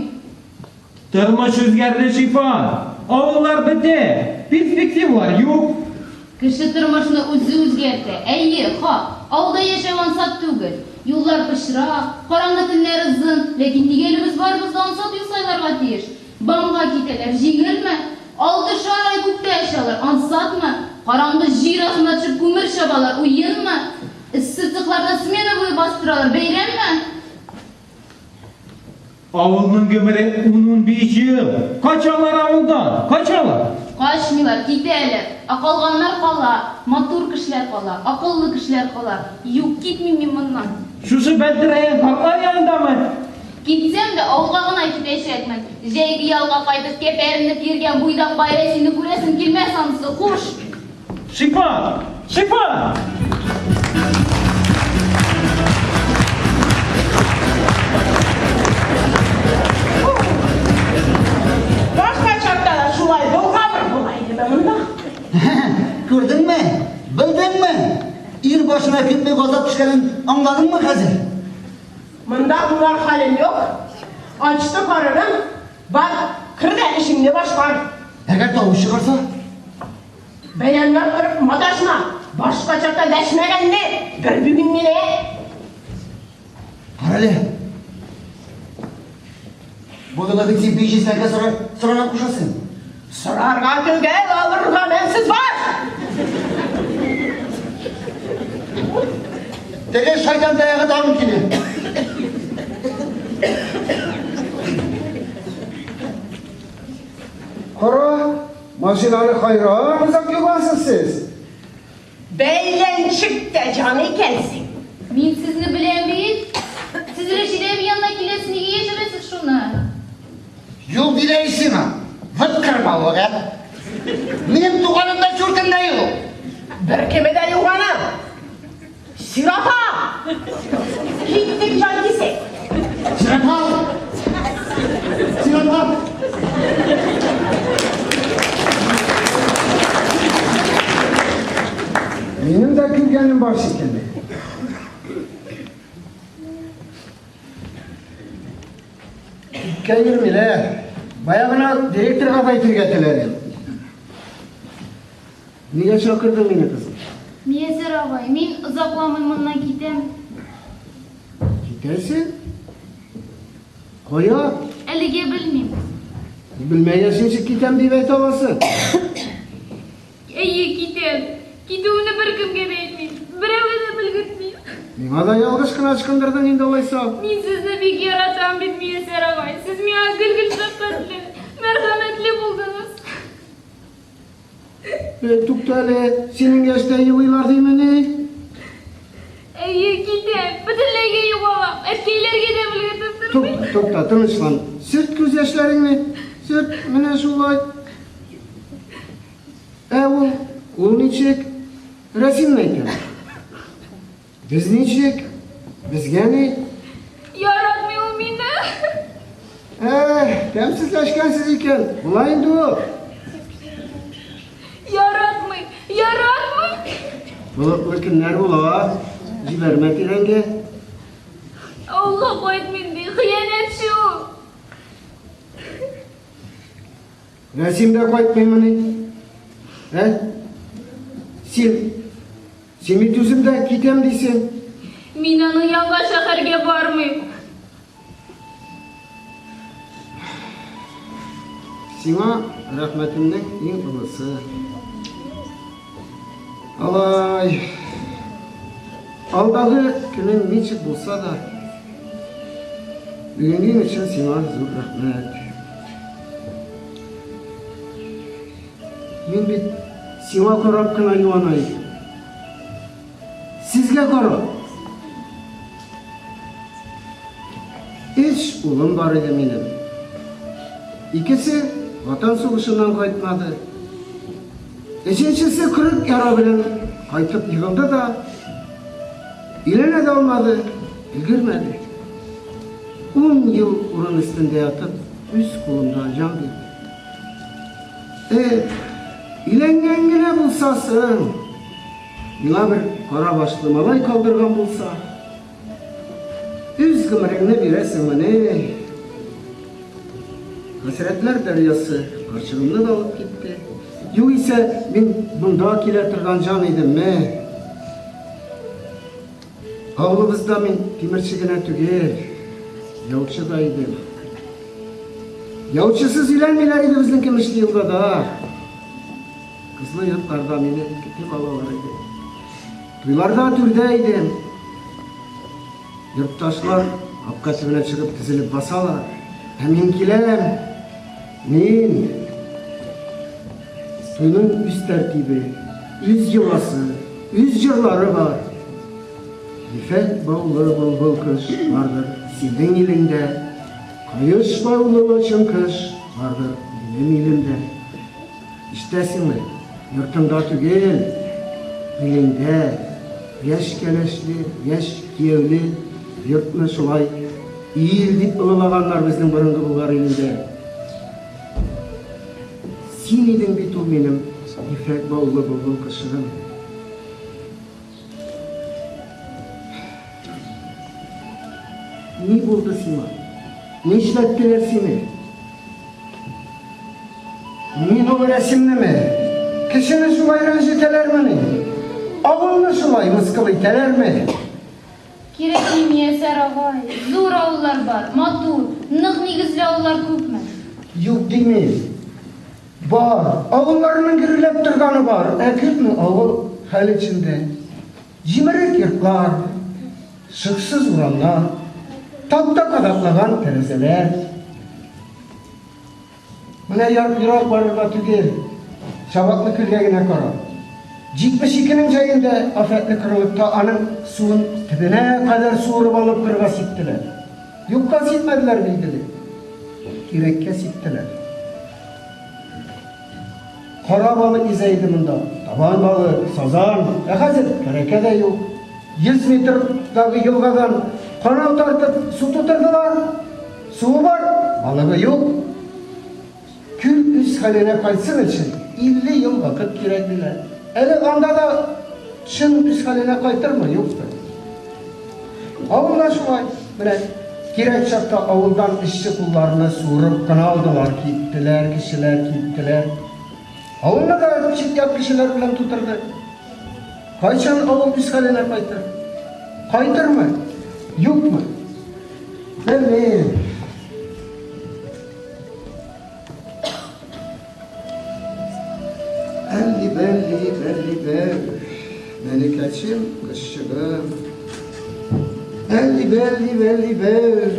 Тормыш үзгәрде, Шифа. Авыллар бетә, перспективалар юк. Кеше тормышны үзе үзгәртә. Әйе, хак, авылда яшәү ансат түгел. Юллар пычрак, караңгы төннәр озын, ләкин нигә әле без барыбыз да ансат юл сайларга тиеш? БАМга китәләр, җиңелме? Алтышар ай күктә очалар, ансатмы? Караңгы җир астына төшеп күмер чабалар, уенмы? Эссе цехларда смена буе басып торалар, бәйрәмме? Авылның гомере ун-унбиш ел. Качалар авылдан, качалар. Качмыйлар, китәләр. Ә калганнар кала. Матур кешеләр кала, акыллы кешеләр кала. Юк, китмим мин моннан. Шушы бәлтерәгән картлар янындамы? Китсәм дә, авылга гына китәчәкмен. Җәйге ялга кайтып, кәпәренеп йөргән буйдак бай Рәсимне күрәсем килмәс анысы. Хуш! Шифа! Шифа! Башка чакта да шулай булгандыр була идеме монда? Күрдеңме? Белдеңме? Ир башына күпме газап төшкәнен аңладыңмы хәзер? Монда кунар хәлем юк. Ачты карыным. Бар, кер дә эшеңне башкар. Әгәр тавыш чыгарса? Бәяннар торып маташма. Башка чакта дәшмәгәнне бер бүген генә. Карале. Бу юлы бит син 500 тәңкә сорар, сорарга кушасың. Сорарга түгел, алырга мәнсез баш! Теге шайтан таягы тагын килә. Кара, машинаны хайран озак югансыз сез. Бәйләнчек тә җан икәнсең. Мин сезне беләм бит. Сез Рәшидә әби янына киләсез, нигә яшерәсез шуны? Юк диләр ич сиңа. Выт кырмавык, ә? Минем туганым да, чуртым да юк. Беркеме дә юк аның. Сирота! Киттек, җанкисәк. Сирота! Сирота! Минем дә килгәнем бар шикелле. Тиккә йөрмиләр. Бая гына директорга да әйтергә теләдем. Нигә чакырдың мине, кызым? Миясәр агай, мин озакламый моннан китәм. Китәсең? Кая? Әлегә белмим. Белмәгәч ничек китәм дип әйтә аласың? Әйе, китәм. Китүемне беркемгә дә әйтмим. Берәүгә дә белгертмим. Миңа да ялгыш кына ычкындырдың инде алайса. Мин сезне бик яратам бит, Миясәр агай. Сез миңа гел-гел шәфкатьле, мәрхәмәтле булдыгыз. Э, тукта әле, синең яшьтә елыйлар димени? Әйе, китәм. Бөтенләйгә югалам. Әткәйләргә дә белгертеп тормыйм. Тукта, тукта, тынычлан. Сөрт күз яшьләреңне. Сөрт, менә шулай. Ә ул, ул ничек? Рәсимне әйтәм. Без ничек? Безгә ни? Яратмый ул мине. Эх, тәмсезләшкәнсез икән. Була инде ул. Яратмый, яратмый. Болытлы көннәр була. Җибәрмә тирәнгә. Авылга кайтмыйм ди, хыянәтче ул. Рәсим дә кайтмыймыни? Ә? Син Син бит үзең дә китәм дисең. Мин аның янга шәһәргә бармыйм. Сиңа рәхмәтемнең иң олысы. Алай. Алдагы көнең ничек булса да, бүгенгең өчен сиңа зур рәхмәт. Мин бит сиңа карап кына юана идем. Сезгә карап. Өч улым бар иде минем. Икесе Ватан сугышыннан кайтмады. Өченчесе 40 яра белән кайтып егылды да, өйләнә дә алмады, өлгермәде. Ун ел урын өстендә ятып, үз кулымда җан бирде. Эх, өйләнгән генә булсасың, миңа бер кара башлы малай калдырган булса, үз гомереңне бирәсеңмени? Хәсрәтләр дәрьясы карчыгымны да алып китте. Югыйсә, мин монда килә торган җан идемме? Авылыбызда мин тимерче генә түгел, яучы да идем. Яучысыз өйләнмиләр иде безнең Көмешле елгада. Кызлы йортларда мине көтеп алалар иде. Туйларда түрдә идем. Йортташлар капка төбенә чыгып тезелеп басалар. Ә мин киләм. Мин туйның үз тәртибе, үз йоласы, үз җырлары бар. Ефәк баулы былбыл кыш бардыр синең илеңдә, каеш баулы лачын кыш бардыр минем илемдә. Ишетәсеңме, йортыңда түгел, илеңдә яшь кәләшле, яшь кияүле йортны шулай ил дип олылаганнар безнең борынгы Болгар илендә. Син идең бит ул минем ефәк баулы былбыл кошым. Ни булды сиңа? Нишләттеләр сине? Мин ул рәсемнеме? Кешене шулай рәнҗетәләрмени? Авылны шулай мыскыл итәләрме? Кирәкми, Миясәр агай. Зур авыллар бар, матур, нык нигезле авыллар күпме? Юк димим. Бар, авылларның гөрләп торганы бар, ә күпме авыл хәл эчендә. Җимерек йортлар, шыксыз урамнар, такта кадаклаган тәрәзәләр. Менә ерак барырга түгел, Чабаклы күлгә генә кара. 72-нең җәендә афәтле корылыкта аның суын төбенә кадәр суырып алып кырга сиптеләр. Юкка сипмәделәр, билгеле. Кирәккә сиптеләр. Кара балык йөзә иде монда. Табан балык, сазан. Ә хәзер кәрәкә дә юк. 100 метрдагы елгадан канал тартып су тутырдылар. Суы бар, балыгы юк. Күл үз хәленә кайтсын өчен 50 ел вакыт кирәк диләр. Әле анда да чын үз хәленә кайтырмы, юктыр. Авылда шулай. Менә кирәк чакта авылдан эшче кулларны суырып кына алдылар, киттеләр, кешеләр киттеләр. Авылны да чит-ят кешеләр белән тутырды. Кайчан авыл үз хәленә кайтыр? Кайтырмы? Юкмы? Белмим. Әлли бәлли, бәлли бәл, Мәликәчем, кызчыгым. Әлли бәлли, бәлли бәл,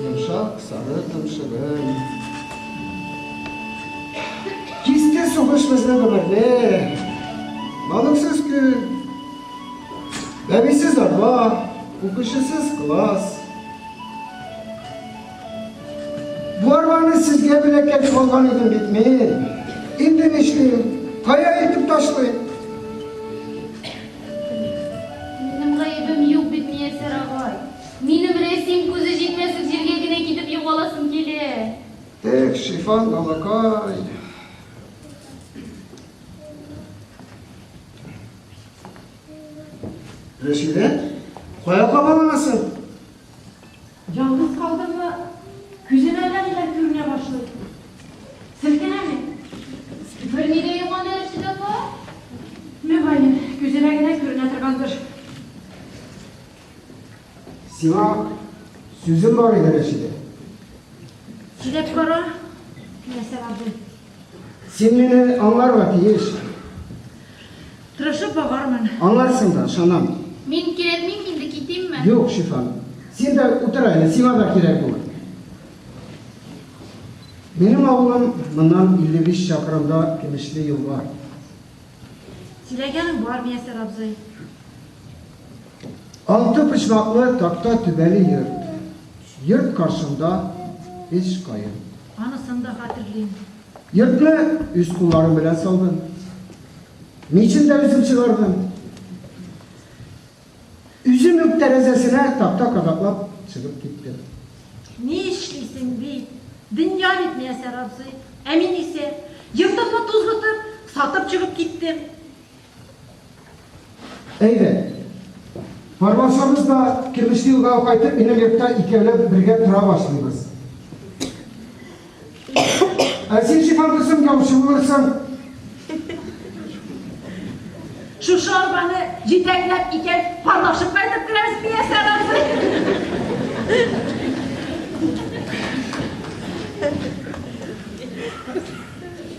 Йомшак сары томшыгым. Кисте сугыш безнең гомерне, Балыксыз көн, бәбисез арба, укучысыз класс. Бу арбаны сезгә бүләккә дип алган идем бит мин. Инде нишлим? Кая илтеп ташлыйм? Минем гаебем юк бит, Миясәр агай. Минем Рәсим күзе җитмәслек җиргә генә китеп югаласым килә. Эх, Шифан балакай. Рәшидә, кая кабаланасың? Ялгыз калдыммы, күземә әллә ниләр күренә башлый. Селкенәме? Берни дә юк анда, Рәшидә апа. Мөгаен, күземә генә күренә торгандыр. Сиңа сүзем бар иде, Рәшидә. Сөйләп кара, Мияссәр абзый. Син мине аңларга тиеш. Тырышып багармын. Аңларсың да, ышанам. Мин кирәкмим инде, китимме? Юк, Шифан. Син дә утыр әле, сиңа да кирәк булыр. Минем авылым моннан 55 чакрымда Көмешле елга. Сөйләгәнең бар, Мияссәр абзый. Алты почмаклы такта түбәле йорт. Йорт каршында өч каен. Анысын да хәтерлим. Йортны үз кулларым белән салдым. Мичен дә үзем чыгардым. Үзем үк тәрәзәсенә такта кадаклап чыгып киттем. Ни эшлисең бит? Дөнья бит, Мияссәр абзый. Ә мин исә, йортымны тузгытып, сатып чыгып киттем. Әйдә, парлашабыз да, Кирмешле елгага кайтып, минем йортта икәүләп бергә тора башлыйбыз. Ә син, Шифан дусым, яучы булырсың. Шушы арбаны җитәкләп икәү парлашып кайтып керәбез, Мияссәр абзый.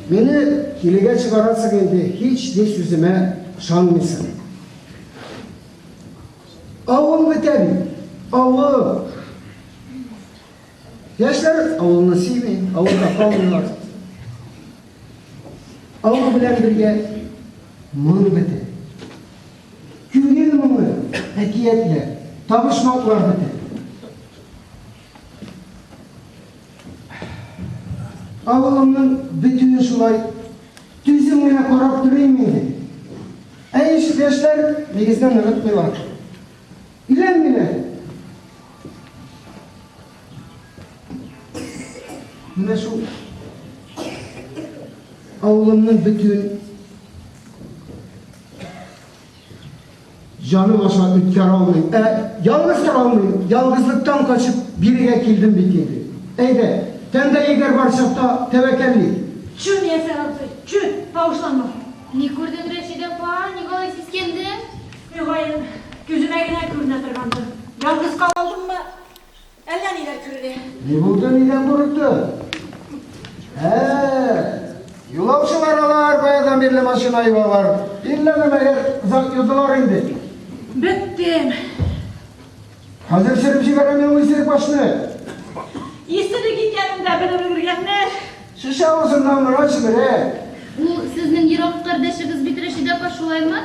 Мине килегә чыгарасың инде, һич ни сүземә ышанмыйсың. Авыл бетә бит, авыл. Яшьләр авылны сөйми, авылда калмыйлар. Авыл белән бергә моң бетә. Күңел моңы, әкиятләр, табышмаклар бетә. Авылымның бетүен шулай түзем генә карап торыйм инде. Ә яшьләр нигездә ныгытмыйлар. Өйләнмиләр. Менә шул авылымның бетүен җаным аша үткәрә алмыйм. Ә ялгыз тора алмыйм. Ялгызлыктан качып бирегә килдем бит инде. Әйдә, тәндә егәр бар чакта тәвәккәллик. Чү, Мияссәр абзый, чү, тавышланма. Ни күрдең, Рәшидә апа, ник алай сискәндең? Мөгаен, күземә генә күренә торгандыр. Ялгыз калдыммы, әллә ниләр күренә. Ни булды, нидән курыктың? Ә, юлаучылар алар баядан бирле машина юалар. Иллә дә мәгәр озак юдылар инде. Беттем. Хәзер сөреп җибәрәм мин ул исерек башны. Исерек икәнен дә белеп өлгергәннәр. Шешә авызыннан гына чөмерә. Ул сезнең ерак кардәшегез бит, Рәшидә апа, шулаймы?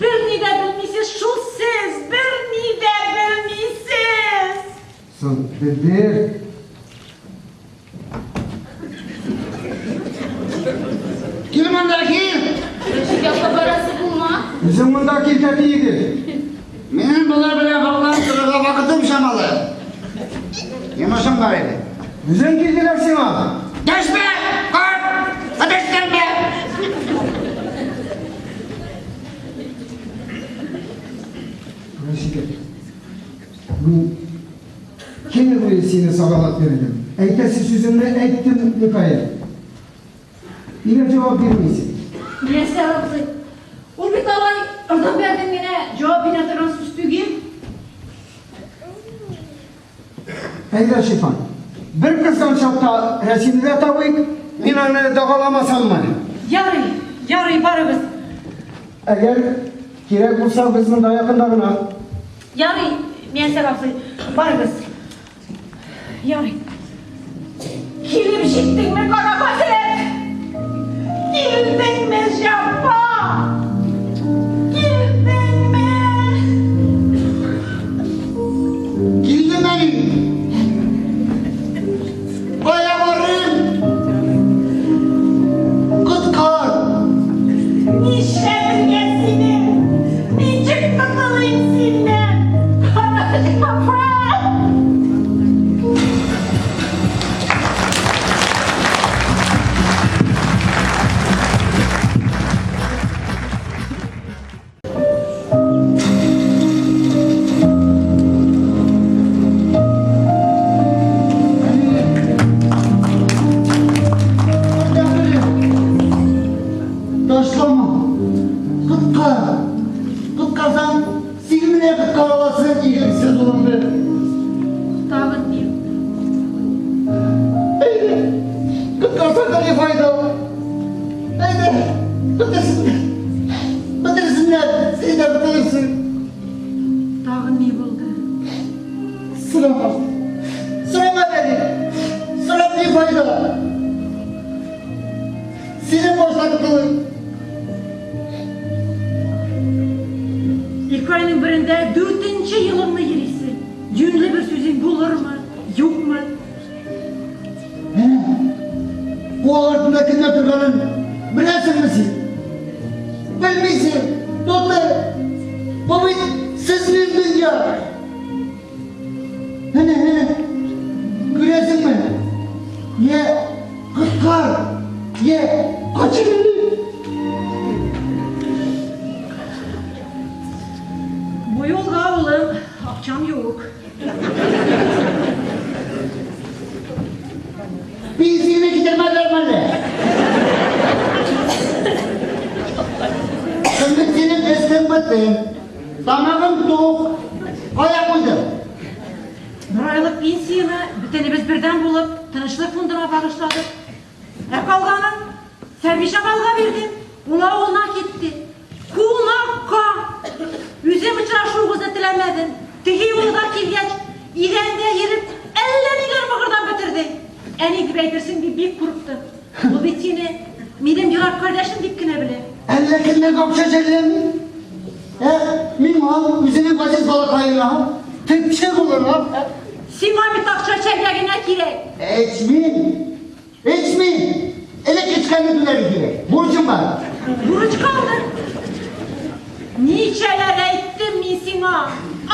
Берни дә белмисез шул сез, берни дә белмисез! Соң, белдер. Кил монда, кил! Рәшидә апа, барасы булма. Үзең монда кил, тәти егет. Минем болар белән вакланып торырга вакытым чамалы. Йомышым бар иде. Үзең килделәр сиңа. Дәшмә, карт! Әтәчләнмә! Рәшидә, мин көне буе сине сагалап йөрдем. Әйтәсе сүземне әйттем, Михаил. Нигә җавап бирмисең? Мияссәр абзый, ул бит алай ырдым-бәрдем генә җавап бирә торган сүз түгел. Әйдә, Шифан. Бер кызган чакта Рәсимне дә табыйк, мин аны дагаламасаммы? Ярый, ярый, барыгыз. Әгәр кирәк булса, без монда якында гына. Ярый, Мияссәр абзый, барыгыз. Ярый. Килеп җиттеңме, кара хәсрәт? Килдеңме, җәфа? Килдеңме? Килдем әни. Кая барыйм? Коткар. Нишләтергә сине? Ничек котылыйм синнән? Кара җәфа! Ташлама! Коткар! Коткарсаң, син генә коткара аласың игелексез улыңны. Тагын ни? Әйдә, коткарсаң да ни файда? Әйдә, бетерсеннәр. Бетерсеннәр, син дә бетерерсең. Тагын ни булды? Сорама. Сорама, әни. Сорап ни файда? Синең башта котылыйм. Ике айның берендә дүртенче елыңны йөрисең. Юньле бер сүзең булырмы, юкмы? Менә куак артында кемнәр торганын беләсеңме син? Белмисең, Тотыр! Бу бит сезнең дөнья! Әнә, әнә, күрәсеңме? Йә, коткар, йә, качыр инде! Бу юлга, улым, акчам юк. Пенсияне китермәделәрме әллә? Бөтен. Тамагым тук. Кая куйдың? Бер айлык пенсияне бөтенебез бердәм булып, Тынычлык фондына багышладык. Ә калганын Сәрбиҗамалга бирдем. Ул авылына китте. Кунакка! Үзем очрашуыбызны теләмәдем. Теге юлы да килгәч, идәндә йөреп, әллә ниләр мыгырдап бетерде. Әни дип әйтерсең дип бик курыктым. Ул бит сине минем ерак кардәшем дип кенә белә. Әллә кемнәргә акча жәлләми. Ә миңа, үзенең газиз балакаена, төпчек улына. Сиңа бит акча чәргә генә кирәк. Эчмим. Эчмим. Элек эчкәнне түләргә кирәк. Бурычым бар. Бурыч калды. Ничәләр әйттем мин сиңа,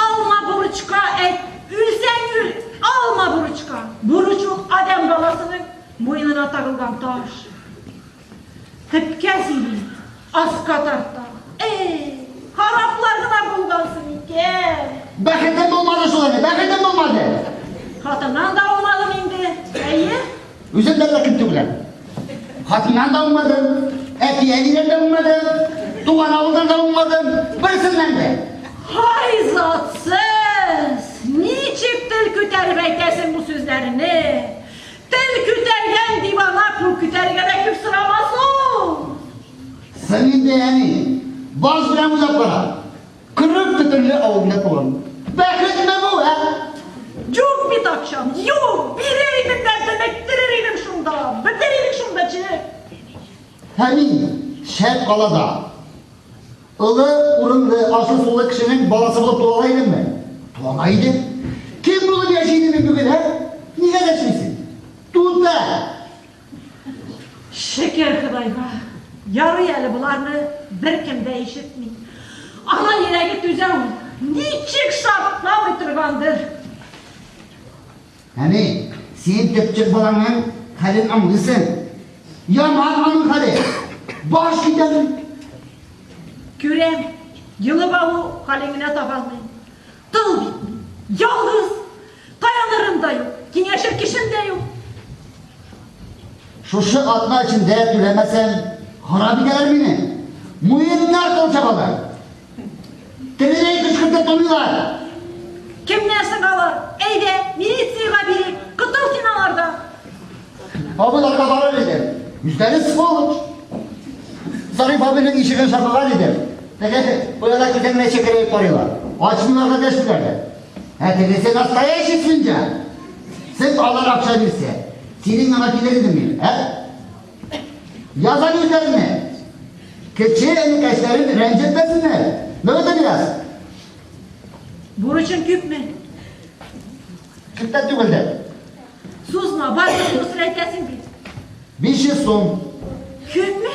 алма бурычка, әйт, үлсәң үл, алма бурычка. Бурыч ул адәм баласының муенына тагылган таш. Төпкә сөйри, аска тарта. Эй, хараплар гына булгансың икән. Бәхетем булмады шул әле, бәхетем булмады. Хатыннан да уңмадым инде, әйе? Үзем дә кем түгел. Хатыннан да уңмадым, әти-әнидән дә уңмадым, туган авылдан да уңмадым, берсеннән дә. Һай, затсыз! Ничек тел күтәреп әйтәсең бу сүзләрне? Тел күтәргән дивана кул күтәрергә дә күп сорамас ул! Син инде, әни, баш белән уйлап кара. Кырык төтенле авылында туган. Бәхетме бу, ә? Юк бит акчам, юк! Бирер идем дә дөмектерер идем шунда, бетер идек шунда чыгып. Ә мин шәп калада. Олы урынлы, ашлы-сулы кешенең баласы булып туа ала идемме? Туа ала идем. Кем булып яши идем мин бүген, ә? Нигә дәшмисең? Тута! Шөкер Ходайга, ярый әле боларны беркем дә ишетми. Ана йөрәге түзә ул, ничек шартламый торгандыр. Әни, син төпчек балаңның хәлен аңлыйсың. Яман аның хәле. Баш китә. Күрәм, йолып алу хәлен генә таба алмыйм. Тол бит мин, ялгыз, таянырым да юк, киңәшер кешем дә юк. Шушы атна эчендә түләмәсәм, харап итәләр мине. Муеннар кыл чабалар. Тереләй кычкыртып таныйлар. Кемнәр соң алар? Әйдә, милициягә бирик, котыл син алардан. Абыйларга барыр идем. Үзләре сволочь. Зариф абыйның ишеген шакыган идем. Теге пыяла күздән генә чекерәеп карыйлар. Ачмыйлар да дәшмиләр дә. Ә тегесе настоящий свинья. Сез алар акча бирсә, синең янга килер идем мин, ә? Яза үзләренә. Кече энекәшләрен рәнҗетмәсеннәр. Нәүбәттә бирәс. Бурычың күпме? Күп тә түгел дә. Сузма, бар турысын әйтәсең бит. 500 сум. Күпме?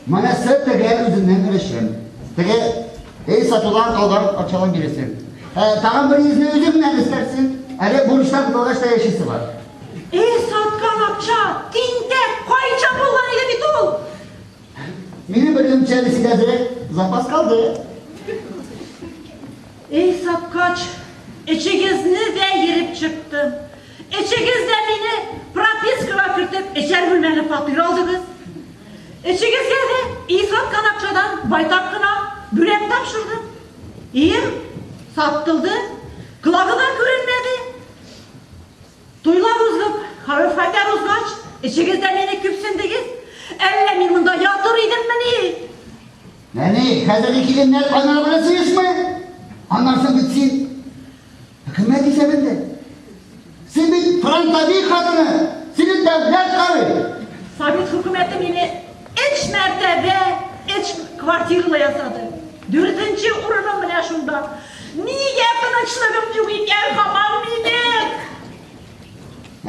Монысы теге үземнең өлешем. Теге өй сатудан калган акчадан бирәсең. Ә, тагын бер йөзне үзең белән өстәрсең. Әле бурычтан котылгач та яшисе бар. Эй, саткан акча, тинтәк, кайчан булган иде бит ул? Минем бер йөземчә әле синдә әзрәк запас калды. Эй, саткач, эчегезне дә ереп чыктым. Эчегез дә мине пропискага кертеп, эчәр бүлмәле фатир алдыгыз. Эчегезгә дә өй саткан акчадан байтак кына бүләк тапшырдым. Өем сатылды, колагы да күренмәде. Туйлар узып, хәвеф-хәтәр узгач, эчегез дә мине күпсендегез. Әллә мин монда ятыр идеммени? Әни, хәзерге киленнәр кайнана белән сыешмый. Аннан соң бит син хөкүмәт исәбендә. Син бит фронтовик хатыны, сине дәүләт карый. Совет хөкүмәте мине өч мәртәбә өч квартиралы ясады. Дүртенче урыным менә шунда. Нигә тынычлыгым юк икән һаман минем?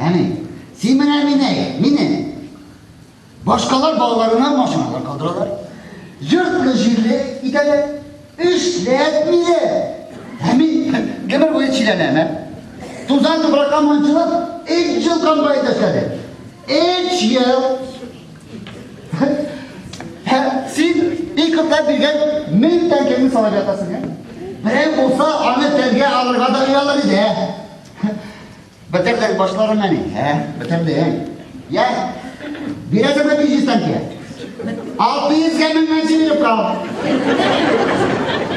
Әни, син менә мине, мине. Башкалар балаларына машиналар калдыралар. Йортлы-җирле итәләр. Эшләтмиләр. Ә мин гомер буе чиләнәм, ә? Тузан туфракка манчылып, өч ел комбайнда эшләдем. Өч ел. Ә син ике котлап биргән 1000 тәңкәңне салып ятасың, ә? Берәү булса, аны телгә алырга да оялыр иде, ә? Бетердең башларын әни, ә? Бетердең. Я, бирәсеңме 500 тәңкә? 600 гә менгәнче биреп кал.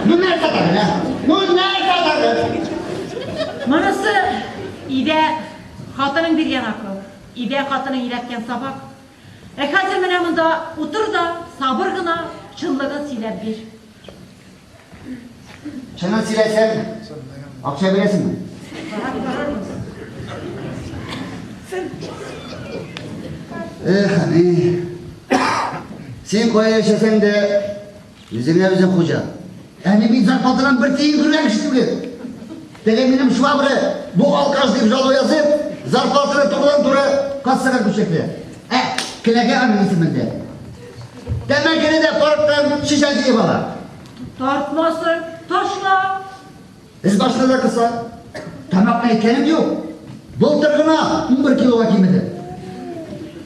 Ну нәрсә тагын, ә? Ну нәрсә тагын? Монысы өйдә хатының биргән акыл, өйдә хатының өйрәткән сабак. Ә хәзер менә монда утыр да сабыр гына чынлыгын сөйләп бир. Чынын сөйләсәм, акча бирәсеңме? Карап карарбыз. Эх, әни. Син кая яшәсәң дә, үзеңә үзең хуҗа. Әни бит зарплатадан бер тиен күргән кеше түгел. Теге минем швабры бу алкаш дип жалу язып, зарплатаны турыдан-туры кассага күчерде. Ә, келәгә аның исемендә. Тәмәкене дә парктан шешә җыеп ала. Тартмасаң, ташла. Эз башына да кыса. Тамакны әйткәнем юк. Былтыр гына 11 килога кимеде.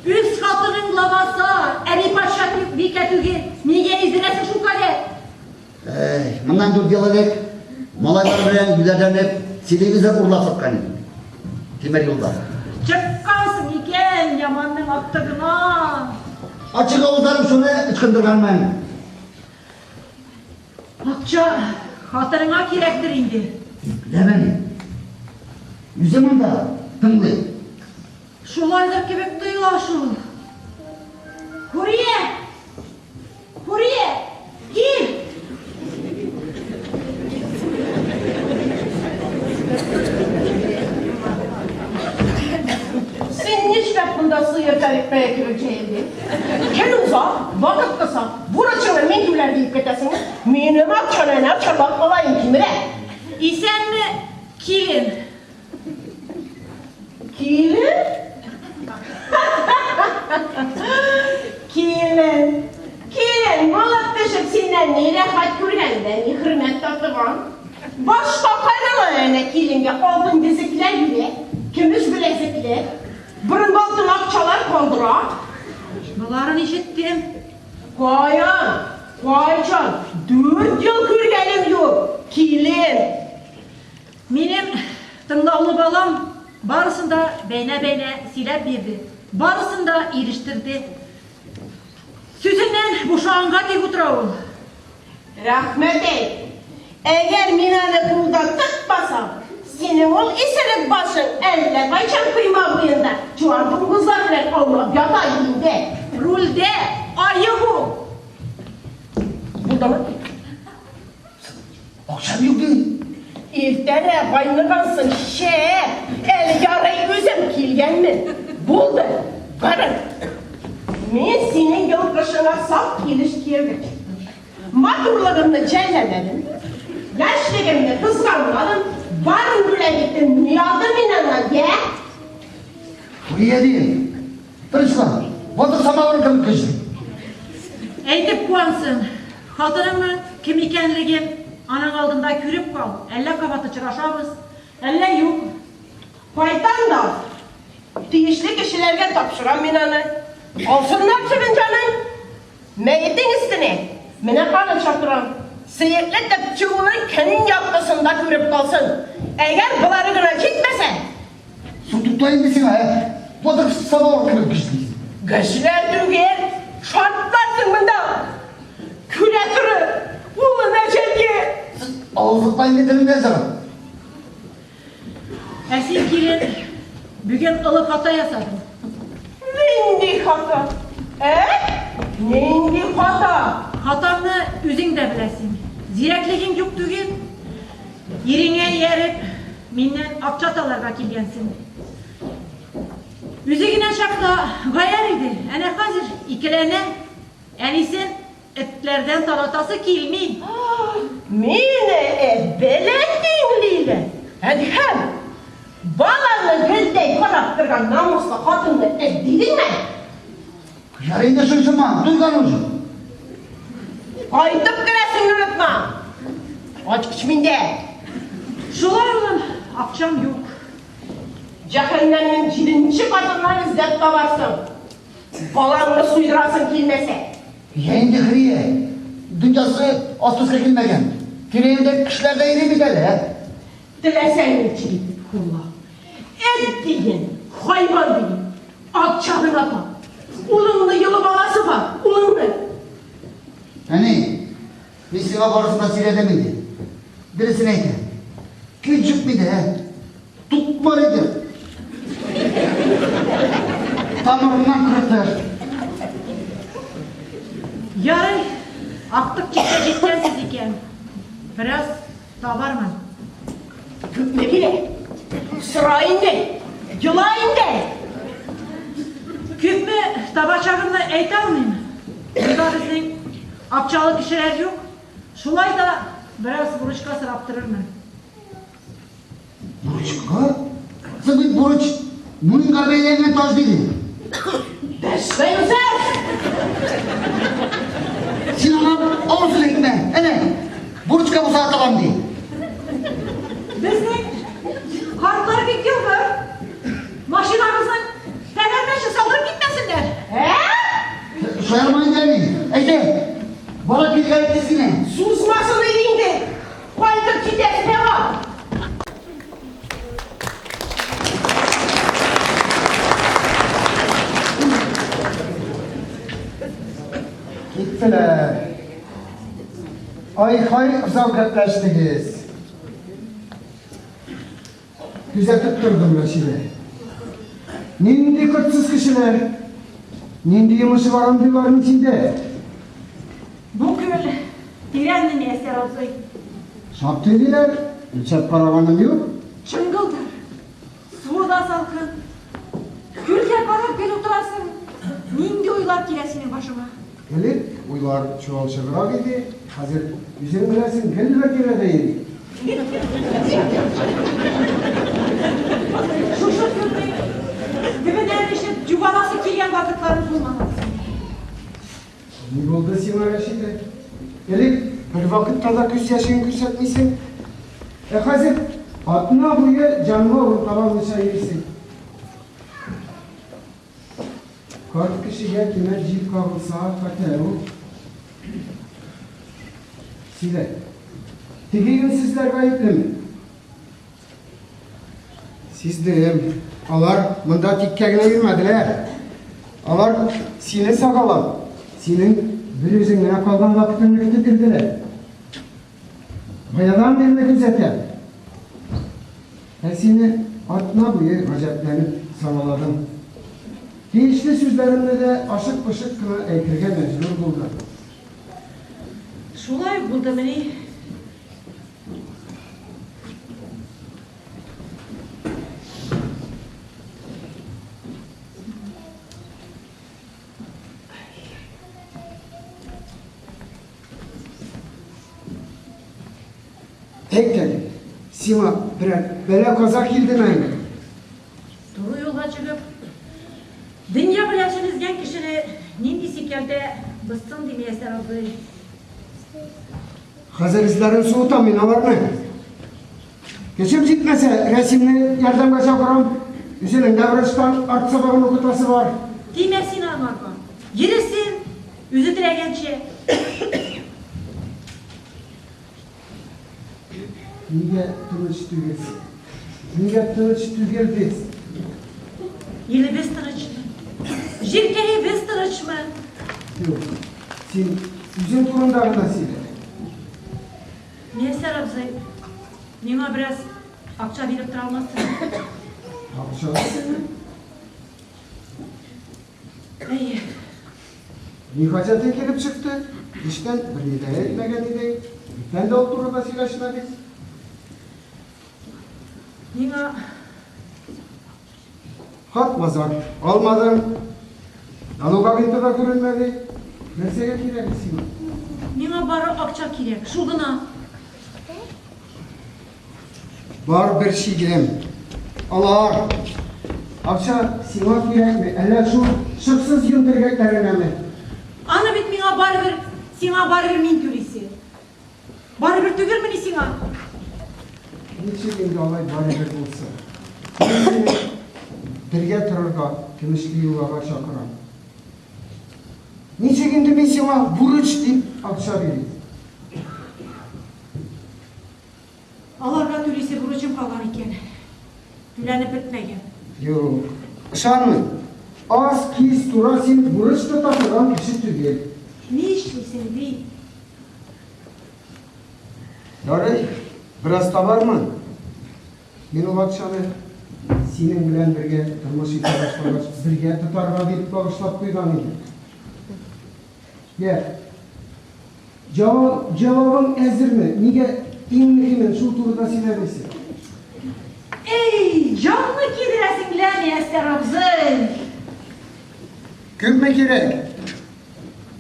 Үз хатының лабаса, әби патша бикә түгел. Нигә издерәсең шул кадәр? Әй, моннан 4 ел элек малайлар белән юләрләнеп телевизор урлап саткан идем. Тимер юлда. Чыккансың икән яманның актыгына. Ачык авызларым шуны ычкындырганмын. Акча хатыныңа кирәктер инде. Беләмен. Үзе монда тыңлый. Шулайдыр кебек тоела шул. Хурия! Хурия! Кил! Син нишләп монда сыер тәрбия кебек җәелдең? Көн уза, вакыт кыса. Бурычыңны мин түләр диеп китәсеңме? Минем акчаны әнә чарлап алайым кимерә. Исәнме, килен? Килен? Килен. Килен, булып төшеп синнән ни рәхәт күргән дә, ни хөрмәт татыган. Башка кайнана әнә киленгә алтын йөзекләр бирә, көмеш беләзекләр, борынга алтын акчалар калдыра. Боларын ишеттем. Каян? Кайчан? 4 ел күргәнем юк. Килен. Минем тыңлаулы балам барысын да бәйнә-бәйнә сөйләп бирде. Барысын да ирештерде. Сүзеннән бушаганга дип утыра ул. Рәхмәт әйт. Әгәр мин аны кулда тотмасам, синең ул исерек башың әллә кайчан койма буенда чуар дуңгызлар белән аунап ята инде. Рульдә аек ул. Булдымы? Акчам юк ди. Иртәдә айныгансың, шәп. Әле ярый үзем килгәнмен. Булды. Барың. Мин синең йолкышыңа сак килеш кияүгә чыктым. Матурлыгымны жәлләмәдем. Яшьлегемне кызганмадым. Барын бүләк иттем. Ни алдым мин аннан, я? Хурия дим. Тынычлан. Батыр самавыр кебек көчле. Әйтеп куансын. Хатыныңның кем икәнлеген аның алдында күреп кал. Әллә кабат очрашабыз, әллә юк. Кайтам да тиешле кешеләргә тапшырам мин аны. Алсыннар чебен җаның. Мәетең өстенә менә каны чакырам. Сөекле төпчек улын көн яктысында күреп калсын. Әгәр болары гына җитмәсә, Су тукта инде сиңа, ә? Батыр самавыр кебек көчле. Кешеләр түгел, шартларсың монда. Күрә торып, улын әҗәлгә. Авызлыкта инде телеңнән чыгып. Ә син, килен, бүген олы хата ясадың. Нинди хата? Ә? Нинди хата? Хатаңны үзең дә беләсең. Зирәклегең юк түгел. Иреңә ияреп, миннән акча таларга килгәнсең. Үзе генә чакта гаярь иде. Әнә хәзер икеләнә. Әнисен этләрдән таратасы килми. Мине эт белән тиңлиләр. Әдһәм, баланы гөлдәй карап торган намуслы хатынны эт дидеңме? Ярый инде шыңшыма, туйган уже. Кайтып керәсеңне онытма. Ачкыч миндә. Шулай улым, акчам юк. Җәһәннәмнең 7-нче катыннан эзләп табарсың. Балаңны суйдырасың килмәсә. Я инде Хөрия, дөньясы асты өскә килмәгән. Тирә-юньдә кешеләр дә йөри бит әле, ә? Теләсәң ничек итеп хула. Эт диген, хайван диген, акча гына тап. Улыңны йолып аласы бар, улыңны. Әни, мин сиңа барысын да сөйләдем инде. Дөресен әйтәм. Көч юк миндә, ә? Тукмар иде. Тамырыннан кырытыр. Ярый, актык чиккә җиткәнсез икән. Бераз табармын. Күпме кирәк? Сора инде. Йола инде. Күпме табачагымны әйтә алмыйм. Монда безнең акчалы кешеләр юк. Шулай да бераз бурычка сорап торырмын. Бурычка? Соң бит бурыч муенга бәйләнгән таш диде. Дәшмә, Юзәр! Син аңа авыр сүз әйтмә. Әнә, бурычка булса да табам ди. Безнең картлар бик елгыр. Машинабызның тәгәрмәчен салдырып китмәсеннәр. Ә? Шаярма инде, әни. Әйдә, бара килгән тиз генә. Сузмасын иде инде. Кайтып китәсе дә бар. Киттеләр. Ай-хай озак гәпләштегез. Күзәтеп тордым Рәшидә. Нинди котсыз кешеләр. Нинди йомышы бар андыйларның синдә? Бу күл тирәнме, Мияссәр абзый? Шактый диләр, үлчәп караганым юк. Чыңгылдыр. Суы да салкын. Күлгә карап гел утырасың. Нинди уйлар килә синең башыңа? Элек уйлар чуалчыграк иде, хәзер үзең беләсең, гел бер тирәдә йөри. Шушы күлнең төбенә төшеп югаласы килгән вакытларың булмаган синең. Ни булды сиңа, Рәшидә? Элек бервакытта да күз яшең күрсәтмисең. Ә хәзер атна буе җанга урын таба алмыйча йөрисең. Карт кешегә кинәт җил кагылса, хәтәр ул. Сөйлә. Теге юньсезләр гаеплеме? Сиздем. Алар монда тиккә генә йөрмәделәр. Алар сине сагалап, синең бер үзең генә калган вакытыңны көтеп йөрделәр. Баядан бирле күзәтәм. Ә сине атна буе гаҗәпләнеп сагаладым. Тиешле сүзләремне дә ашык-пошык кына әйтергә мәҗбүр булдым. Шулай ук булдымыни? Әйт әле, сиңа берәр бәла-каза килдеме әллә? Туры юлга чыгып, дөнья белән чын кешене нинди сикәлтә бозсын ди Мияссәр абзый. Хәзер эзләрен суытам мин аларны. Көчем җитмәсә, Рәсимне ярдәмгә чакырам. Үзенең дә врачтан арт сабагын укытасы бар. Тимә син аңарга. Йөресен, үзе теләгәнчә. Нигә тыныч түгелсең? Нигә тыныч түгел без? Илебез тынычмы? Җиркәебез тынычмы? Юк, син үзең турында гына сөйлә. Мияссәр абзый, миңа бераз акча биреп тора алмассыңмы? Акча? Әйе. Ни хаҗәтең килеп чыкты? Эштән берни дә әйтмәгән идең. Бүтән дә ул турыда сөйләшмәдек. Миңа Хат-мазар алмадың. Налог агенты да күренмәде. Нәрсәгә кирәк сиңа? Миңа бары акча кирәк, шул гына. Бар бер шигем. Алар. Акча сиңа кирәкме, әллә шул шыксыз йон төргәкләренәме? Аны бит миңа барыбер, сиңа барыбер мин түлисе. Барыбер түгелмени сиңа? Ничек инде алай барыбер булсын? Мин сине бергә торырга Көмешле елгага чакырам. Ничек инде мин сиңа бурыч дип акча бирим? Аларга түлисе бурычым калган икән. Түләнеп бетмәгән. Юк, ышанмыйм. Аз кис тура син бурыч тота торган кеше түгел. Нишлисең бит? Ярый, бераз табармын. Мин ул акчаны синең белән бергә тормыш итә башлагач, бергә тотарга дип багышлап куйган идем. Йә, җавап, җавабың әзерме? Нигә иң мөһимен шул турыда сөйләмисең? Эй, җанны кидерәсең лә, Мияссәр абзый! Күпме кирәк?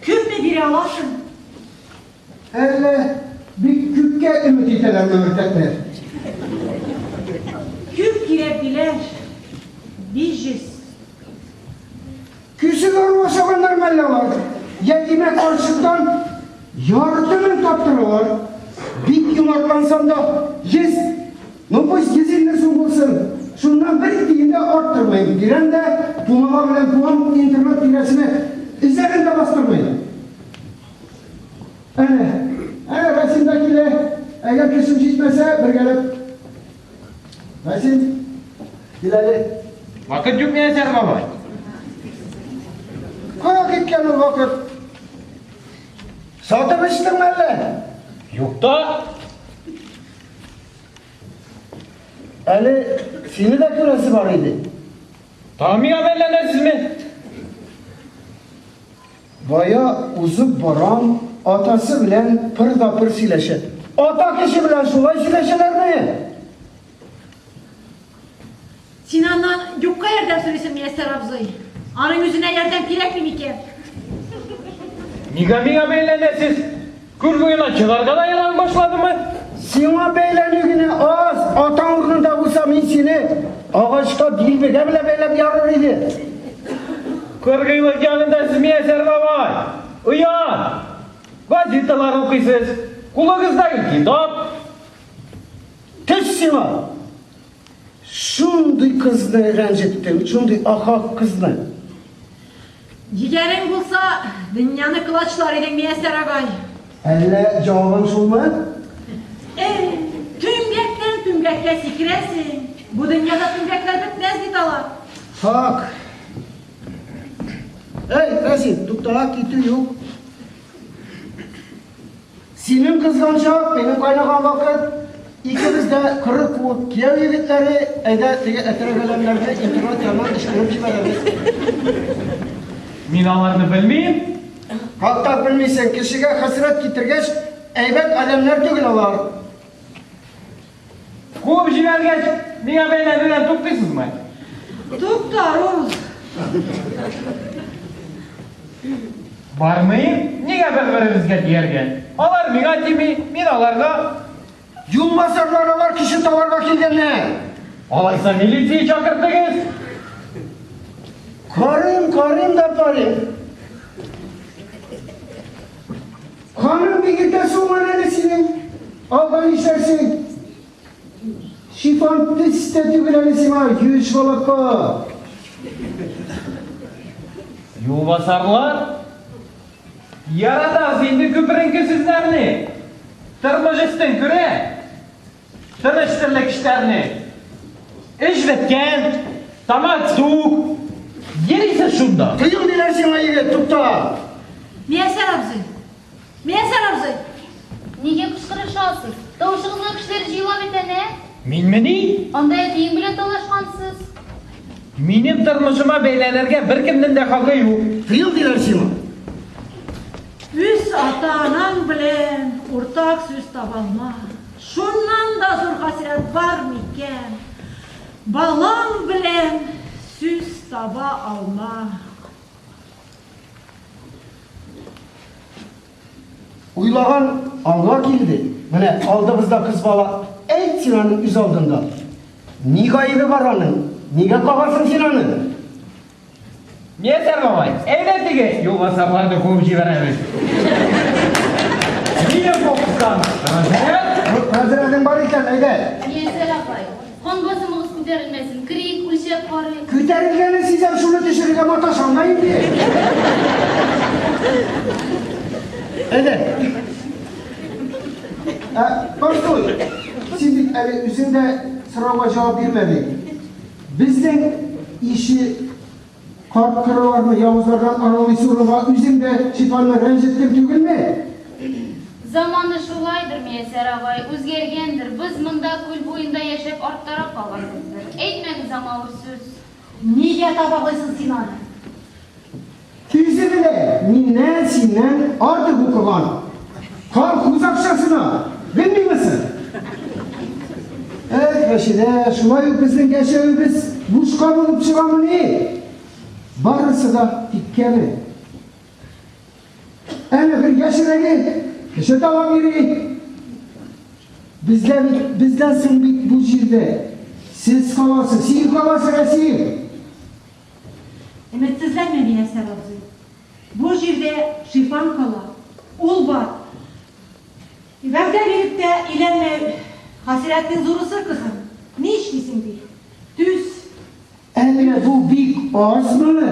Күпме бирә аласың? Әллә бик күпкә өмет итәләрме мөртәтләр? Күп кирәк диләр. 500. Күсе дару ашаганнар мәллә алар? Ятимә карчыктан ярты мең таптыралар. Бик юмартлансам да, 100, ну пусть 150 сум булсын. Шуннан бер тиен дә арттырмыйм. Бирәм дә, пумала белән куам интернат тирәсенә эзләрен дә бастырмыйм. Әнә, әнә Рәсим дә килә. Әгәр көчем җитмәсә, бергәләп. Рәсим, кил әле. Вакыт юк, Миясәр бабай. Кая киткән ул вакыт? Сатып эчтеңме әллә? Юк та. Әле сине дә күрәсе бар иде. Тагын миңа бәйләнәсезме? Бая узып барам, атасы белән пыр да пыр сөйләшә. Ата кеше белән шулай сөйләшәләрме? Син аннан юкка ярдәм сорыйсың, Мияссәр абзый. Аның үзенә ярдәм кирәкми микән? Нигә миңа бәйләнәсез? Күл буена чыгарга да ярамый башладымы? Сиңа бәйләнү генә аз, атаң урынында булса, мин сине агачка дилбегә белән бәйләп ярыр иде. Кыргыйлык янында сез Мияссәр бабай. Оят! Газеталар укыйсыз, кулыгыздагы китап. Төс сиңа! Шундый кызны рәнҗеттең, шундый ахак кызны. Егәрең булса, дөньяны колачлар идең, Мияссәр агай. Әллә җавабың шулмы? Эй, түмгәктән түмгәккә сикерәсең. Бу дөньяда түмгәкләр бетмәс бит алар. Хак. Эй, Рәсим, тукта, китү юк. Синең кызган чак, минем кайнаган вакыт. Икебез дә кырык куып кияү егетләре, әйдә теге әтрәгәләмнәрне интернат яныннан ычкынып җибәрәбез. Мин аларны белмим. Хакта белмисең, кешегә хәсрәт китергәч, әйбәт адәмнәр түгел алар. Куып җибәргәч, миңа бәйләнүдән туктыйсызмы? Туктар ул. Бармыйм, нигә бер-беребезгә тияргә? Алар миңа тими, мин аларга. Юлбасарлар алар кеше таларга килгәннәр. Алайса милиция чакыртыгыз. Карыйм, карыйм да карыйм. Каның бик иртә суынган әле синең. Алда нишләрсең? Шифан тез тә түгел әле сиңа, юеш балакка. Юлбасарлар? Яратабыз инде күперенке сүзләрне. Тормыш өстен күрә. Тыныч терлек эшләрне. Эш беткән, тамак тук. Йөрисез шунда. Тыел диләр сиңа, егет, тукта! Мияссәр абзый! Мияссәр абзый! Нигә кычкырышасыз? Тавышыгызга кешеләр җыела бит әнә. Минмени? Анда әтиең белән талашкансыз. Минем тормышыма бәйләнергә беркемнең дә хакы юк. Тыел диләр сиңа. Үз ата-анаң белән уртак сүз таба алма. Шуннан да зур хәсрәт бар микән? Балаң белән сүз таба алма. Уйлаган аңга килде. Менә алдыбызда кыз бала. Әйт син аның үз алдында. Ни гаебе бар аның? Нигә кагасың син аны? Мияссәр бабай, әйдә теге юлбасарларны куып җибәрәбез. Минем фокустан разряд. Разрядың бар икән, әйдә. Мияссәр апай, кан басымыгыз күтәрелмәсен, керик, үлчәп карыйк. Күтәрелгәнен сизәм, шуны төшерергә маташам да инде. Әйдә. Ә, постой. Син бит әле үзең дә сорауга җавап бирмәдең. Безнең ише. Карт-корыларны явызлардан аралыйсы урынга үзең дә Шифанны рәнҗеттең түгелме? Заманы шулайдыр, Мияссәр агай, үзгәргәндер. Без монда күл буенда яшәп арттарак калганбыздыр. Әйтмәгез аңа авыр сүз. Нигә табаклыйсың син аны? Үзе белә, миннән, синнән артык укыган. Колхоз акчасына, белмимесең? Эх, Рәшидә, шулай ук безнең яшәвебез бушка булып чыгамыни? Барысы да тиккәме? Әнә бер яшьрәге кеше талап йөри. Бездә бит, бездән соң бит бу җирдә сез каласыз, син каласың, Рәсим. Өметсезләнмә, Мияссәр абзый. Бу җирдә Шифан кала. Ул бар. Вәгъдә биреп тә өйләнмәү хәсрәтнең зурысы, кызым. Ни эшлисең ди. Түз. Әллә бу бик азмы?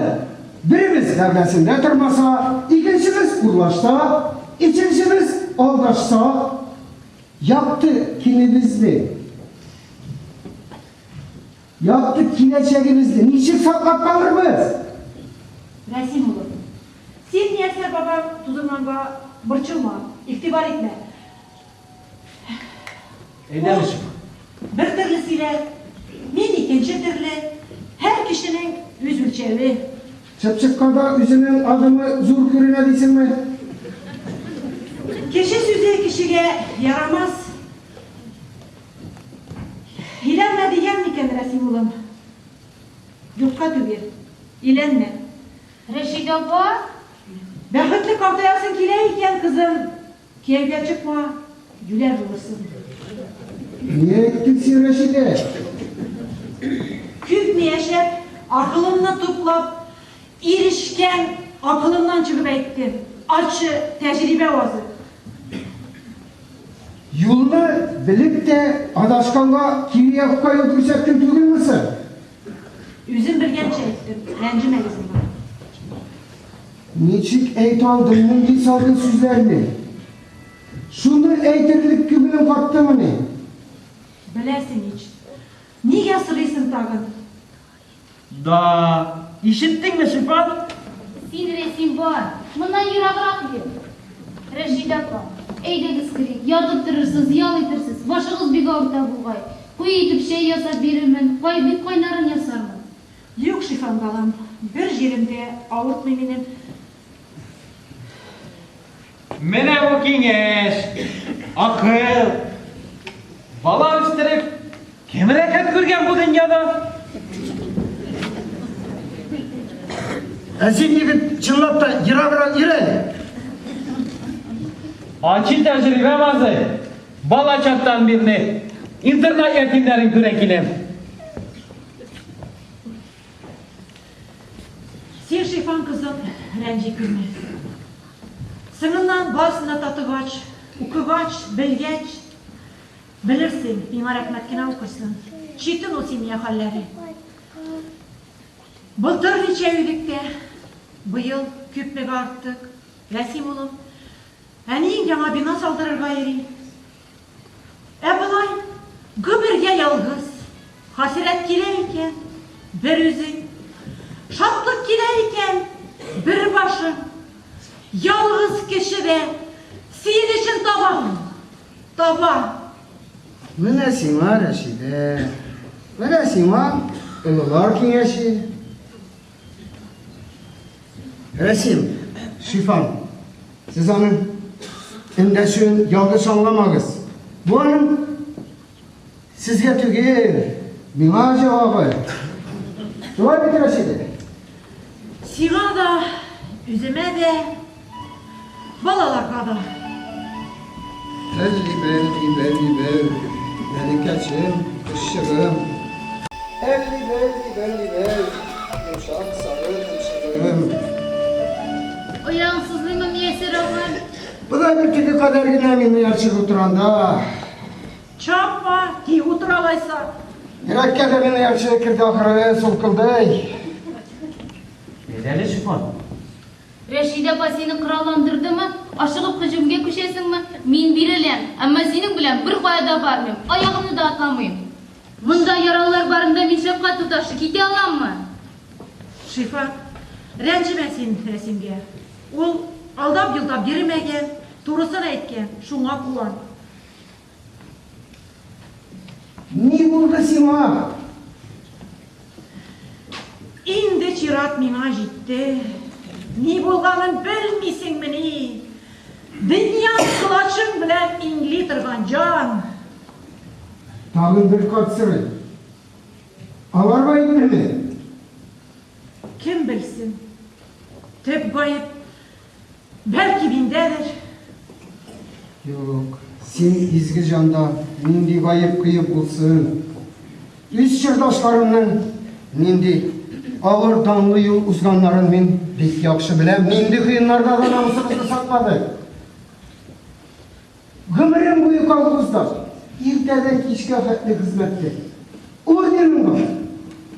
Беребез вәгъдәсендә тормаса, икенчебез урлашса, өченчебез алдашса, якты көнебезне, якты киләчәгебезне ничек саклап калырбыз? Рәсим улым, син Мияссәр бабаң тузынганга борчылма, игътибар итмә. Әйдә, Ул Шифан. бер төрле сөйләр, мин икенче төрле. Һәр кешенең үз үлчәве. Чыпчыкка да үзенең адымы зур күренә дисеңме? Кеше сүзе кешегә ярамас. Өйләнмә дигән микән, Рәсим улым? Юкка түгел. Өйләнмә. Рәшидә апа? Бәхетле картаясың килә икән, кызым, кияүгә чыкма, юләр булырсың. Ни әйттең син, Рәшидә? Күпме яшәп, акылымны туплап, ирешкән акылымнан чыгып әйттем. Ачы тәҗрибә вазы. Юлны белеп тә адашканга кире якка юл күрсәттең түгелме соң? Үзем белгәнчә әйттем, рәнҗемәгез миңа. Ничек әйтә алдың мондый салкын сүзләрне? Шуны әйтерлек күңелең каттымыни? Беләсең ич. Нигә сорыйсың тагын? Да, ишеттеңме, Шифан? Син, Рәсим, бар, моннан ераграк йөр. Рәшидә апа, әйдәгез керик, ятып торырсыз, ял итерсез, башыгыз бик авырта бугай. Куе итеп чәй ясап бирермен, кай, бик кайнарын ясармын. Юк, Шифан балам, бер җирем дә авыртмый минем. Менә бу киңәш, акыл. Бала үстереп, кем рәхәт күргән бу дөньяда? Ә син, егет, чынлап та ераграк йөр әле. Ачы тәҗрибәм азый. Бала чактан бирле интернат ятимнәрен күрә киләм. Син, Шифан кызым, рәнҗи күрмә. Соңыннан барысын да татыгач, укыгач, белгәч, белерсең, миңа рәхмәт кенә укырсың. Читен ул семья хәлләре. Былтыр ничәү идек тә, быел күпмегә арттык. Рәсим улым, әниең яңа бина салдырырга йөри. Ә болай гомергә ялгыз. Хәсрәт килә икән, бер үзең. Шатлык килә икән, бер башың. Ялгыз кеше дә сөенечен таба ул, таба. Менә сиңа, Рәшидә, менә сиңа олылар киңәше. Рәсим, Шифан, сез аның эндәшүен ялгыш аңламагыз. Бу аның сезгә түгел, миңа җавабы. Шулай бит, Рәшидә? Сиңа да, үземә дә, балаларга да. Әлли бәлли бәлли бәл, бәләкәчем, кошчыгым. Әлли бәлли бәлли бәл, йомшак сары томшыгым. Аягың сызлыймы, Мияссәр агай? Бодай бөртеге кадәр генә мин иярчеп утыранда. Чапма, тик утыр алайса. Йөрәккә дә мине иярчеге керде ахры, сулкылдый. Әйдә әле, Шифан. Рәшидә апа сине коралландырдымы? Ашыгып һөҗүмгә күчәсеңме? Мин биреләм, әмма синең белән беркая да бармыйм, аягымны да атламыйм. Монда яралылар барында мин шәфкать туташы китә аламмы? Шифа. Рәнҗемә син Рәсимгә. Ул алдап-йолдап йөремәгән, турысын әйткән, шуңа куан. Ни булды сиңа? Инде чират миңа җитте. Ни булганын белмисеңмени? Дөньяң колачың белән иңли торган җан. Тагын бер кат сорыйм. Алар гаеплеме? Кем белсен. Төп гаеп бәлки миндәдер. Юк, син изге җанда нинди гаеп кыеп булсын? Үз чордашларымның нинди авыр данлы юл узганнарын мин бик яхшы беләм, нинди кыеннарда да намусыбызны сатмадык. Гомерем буе колхозда, иртәдән кичкә хәтле хезмәттә. Орденың бар.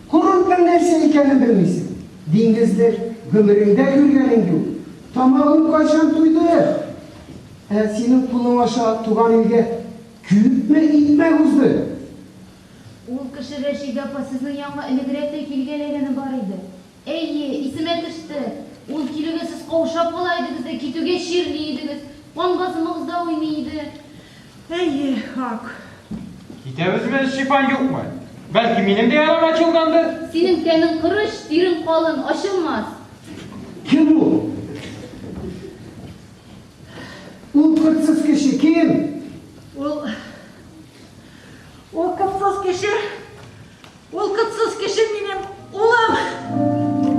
Курортның нәрсә икәнен белмисең. Диңгездер, гомереңдә күргәнең юк. Тамагың кайчан туйды? Ә синең кулың аша туган илгә күпме икмәк узды? Ул кеше, Рәшидә апа, сезнең янга элегрәк тә килгәләгәне бар иде. Әйе, исемә төште. Ул килүгә сез каушап кала идегез дә, китүгә чирли идегез. Кан басымыгыз да уйный иде. Әйе, хак. Китәбезме, шифан юкмы? Бәлки минем дә ярам ачылгандыр? Синең тәнең корыч, тирең калын, ачылмас. Кем ул? Ул кыртсыз кеше кем? Ул Ул кытсыз кеше, ул кытсыз кеше минем улым.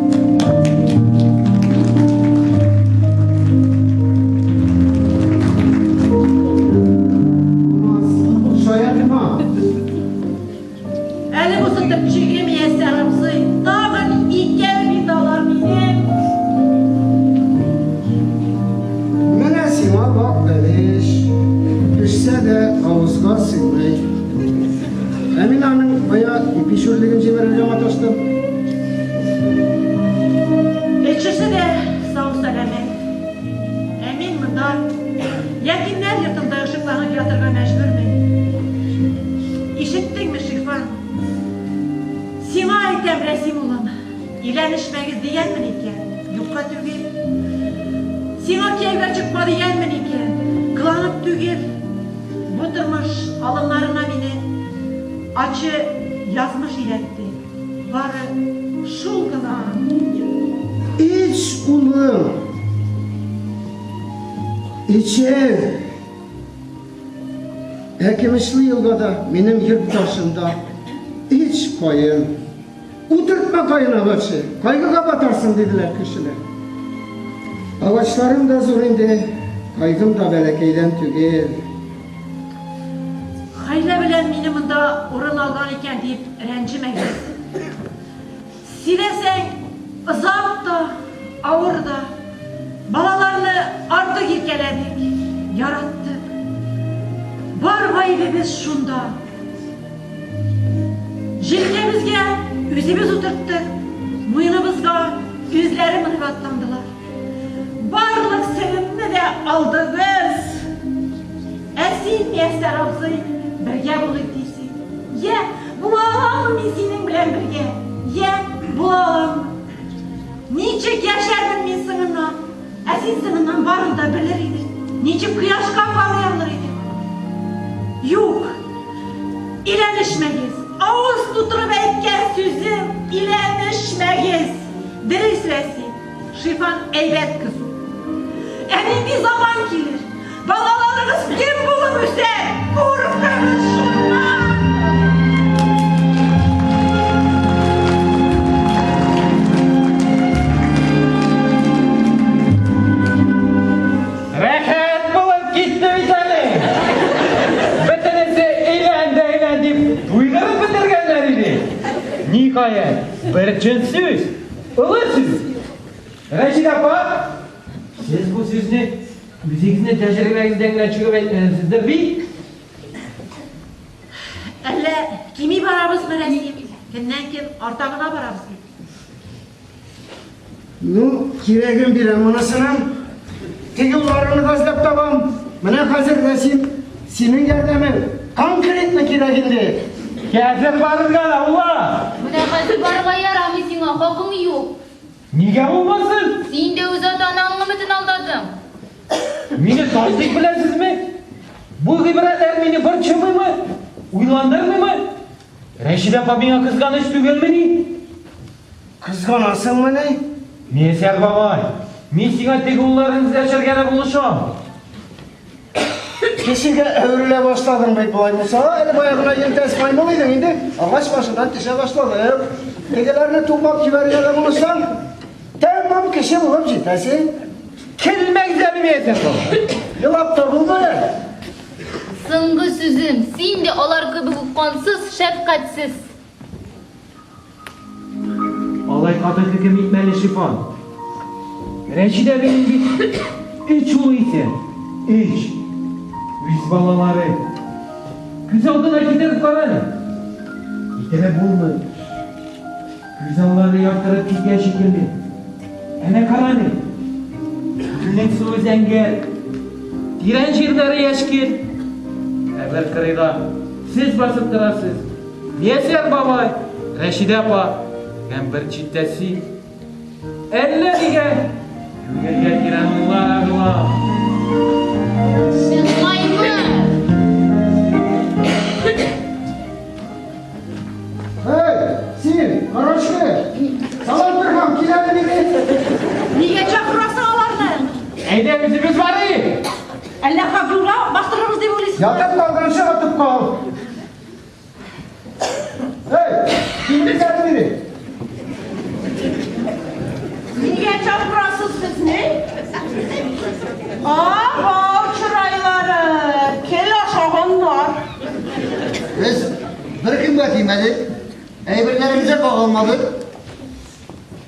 Булмас, шаяртма. Әле бусы төпчеге Мияссәр абзый, тагын икәү бит алар минем. Менә сиңа вак бәлеш. Пешсә дә авызга сыймый. Ә мин аның бая ипи шүрлеген җибәрергә маташтым. Өчесе дә сау-сәламәт. Ә мин монда ятимнәр йортында ышыкланып ятырга мәҗбүрмен. Ишеттеңме, Шифан? Сиңа әйтәм, Рәсим улым, өйләнешмәгез дигәнмен икән, юкка түгел. Сиңа кияүгә чыкма дигәнмен икән, кыланып түгел. Бу тормыш алымнарына мине ачы язмыш өйрәтте. Бары шул гына. Эч, улым. Эчәм. Ә Кемешле елгада, минем йорт башында, өч каен. Утыртма каен агачы, кайгыга батарсың, диделәр кешеләр. Агачларым да зур инде, кайгым да бәләкәйдән түгел. Хәйлә белән мине монда урын алган икән дип рәнҗемәгез. Сөйләсәң, озак та, авыр да. Балаларны артык иркәләдек, яраттык. Бар гаебебез шунда. Җилкәбезгә үзебез утырттык, муеныбызга үзләре менеп атландылар. Барлык серемне дә алдыгыз. Ә син, Мияссәр абзый, бергә булыйк дисең. Йә, була аламмы мин синең белән бергә? Йә, була аламмы? Ничек яшәрмен мин соңыннан? Ә син соңыннан барын да белер идең. Ничек кояшка карый алыр идең? Юк, өйләнешмәгез. Авыз тутырып әйткән сүзем, өйләнешмәгез. Дөрес, Рәсим. Шифан әйбәт кыз ул. Ә нинди заман килер? Балаларыгыз кем булып үсәр? Куркыгыз шуннан! Рәхәт булып китте бит әле. Бөтенесе өйлән дә өйлән дип туйдырып бетергәннәр иде. Ниһаять, бер чын сүз. Олы сүз. Рәшид апа, сез бу сүзне үзегезнең тәҗрибәгездән генә чыгып әйтмәгәнсездер бит? Әллә кими барабызмы, Рәсим? Көннән-көн арта гына барабыз бит. Ну, кирәген бирәм монысының. Теге улларымны да эзләп табам. Менә хәзер, Рәсим, синең ярдәмең конкретно кирәк инде. Хәзер барырга да, ула! Менә хәзер барырга ярамый сиңа, хакың юк. Нигә булмасын? Син дә үз ата-анаңның өметен алдадың. Мине таш дип беләсезме? Бу гыйбрәтләр мине борчымыймы? Уйландырмыймы? Рәшидә апа миңа кызганыч түгелмени? Кызганасыңмыни? Миясәр бабай, мин сиңа теге улларын эзләшергә дә булышам. Кешегә әверелә башладың бит болай булса. Әле бая гына йөнтәс маймыл идең, инде агач башыннан төшә башладың. Тегеләрне тукмап җибәрергә дә булышсаң, тәмам кеше булып җитәсең. Килмәгез әле, Миясәр бабай. Елап та булмый әле. Соңгы сүзем, син дә алар кебек үк кансыз, шәфкатьсез. Алай каты хөкем итмә әле, Шифан. Рәшидә әбинең бит өч улы исән. Өч. Үз балалары. Күз алдына китереп кара әле. Китереп булмый. Күз аллары яктырып киткән шикелле. Әнә кара әле. Күлнең суы зәңгәр. Тирән җирләре яшькелт. Ә бер кырыйда сез басып торасыз. Миясәр бабай, Рәшидә апа һәм бер читтә син. Әллә нигә күңелгә тирән уйлар агыла. Чын маймыл! Эй, син, карачкы! Салам Бирхам, кил әле бире. Нигә чакырасың аларны? Әйдә үзебез барыйк. Әллә хакимга бастырырбыз дип уйлыйсыңмы? Ятып калганчы атып кал. Эй, килегез әле бире. Нигә чакырасыз безне? Абау чырайлары, кел ашаганнар. Без беркемгә тимәдек, әйберләребезгә кагылмадык.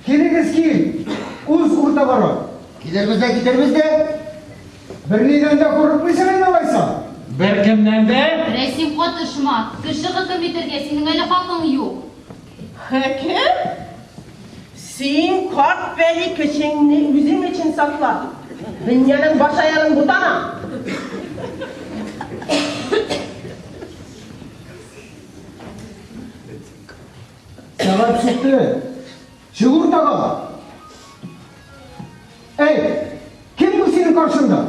Килегез кил, уз уртагарак. Килербез дә китәрбез дә. Бернидән дә курыкмыйсың инде алайса? Беркемнән дә? Рәсим, катышма. Кеше хөкем итәргә синең әле хакың юк. Хөкем? Син карт пәри көчеңне үзең өчен сакла. Дөньяның баш аягын бутама. Сәгать сукты. Чык уртага. Әй, кем бу синең каршыңда?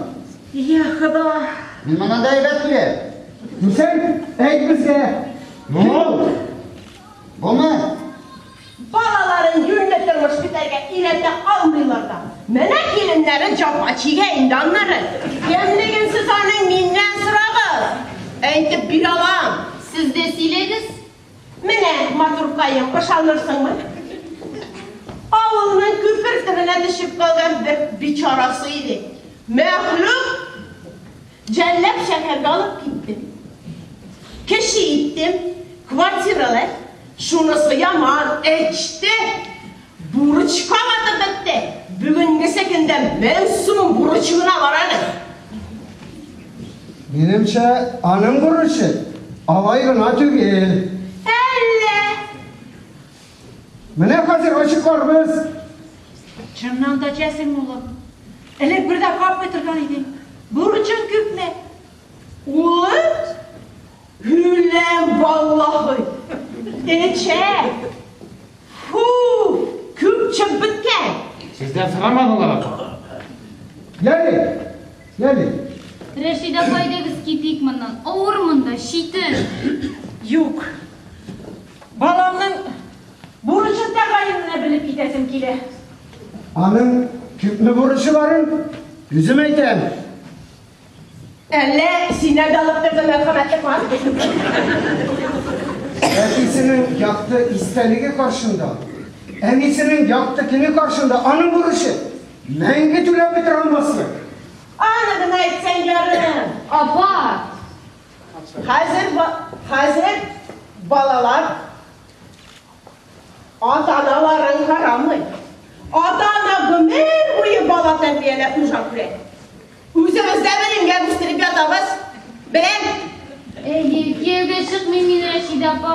Я Хода! Мин моны да әйбәт беләм. Күрсәң, әйт безгә. Ну? Бумы? Балаларын юньле тормыш көтәргә өйрәтә алмыйлар да. Менә киленнәре җәфа чигә инде аннары. Кемлеген сез аның миннән сорагыз. Әйтеп бирә алам. Сез дә сөйләгез. Менә, матуркаем, ышанырсыңмы? Авылның күпер төбенә төшеп калган бер бичарасы иде. Мәхлук жәлләп шәһәргә алып киттем. Кеше иттем, квартиралы. Шунысы яман, эчте. Бурычка батып бетте. Бүгенгесе көндә 1000 сум бурычы гына бар аның. Минемчә, аның бурычы алай гына түгел. Әллә? Менә хәзер ачыкларбыз. Чыннан да эчәсеңме, улым? Элек бер дә капмый торган идең. Бурычың күпме? Улым? Үләм, валлаһи. Эчә. Фу, күп чыгып беткән. Сездән сорамадылар, апа. Ярый, ярый. Рәшидә апа, әйдәгез китик моннан. Авыр монда, читен. Юк. Баламның бурычын тәгаен генә белеп китәсем килә. Аның күпме бурычы барын үзем әйтәм. Әллә синнән дә алып торды мәрхәмәтле карт? Әтисенең якты истәлеге каршында, әнисенең якты көне каршында аның бурычы мәңге түләп бетерә алмаслык. Аны гына әйтсәң ярый. Апа! Хәзер, хәзер балалар ата-аналарын карамый. Ата-ана гомер буе бала тәрбияләп нужа күрә. Үзебез дә белемгә үстереп ятабыз. Беләм. Әйе, кияүгә чыкмыйм мин, Рәшидә апа.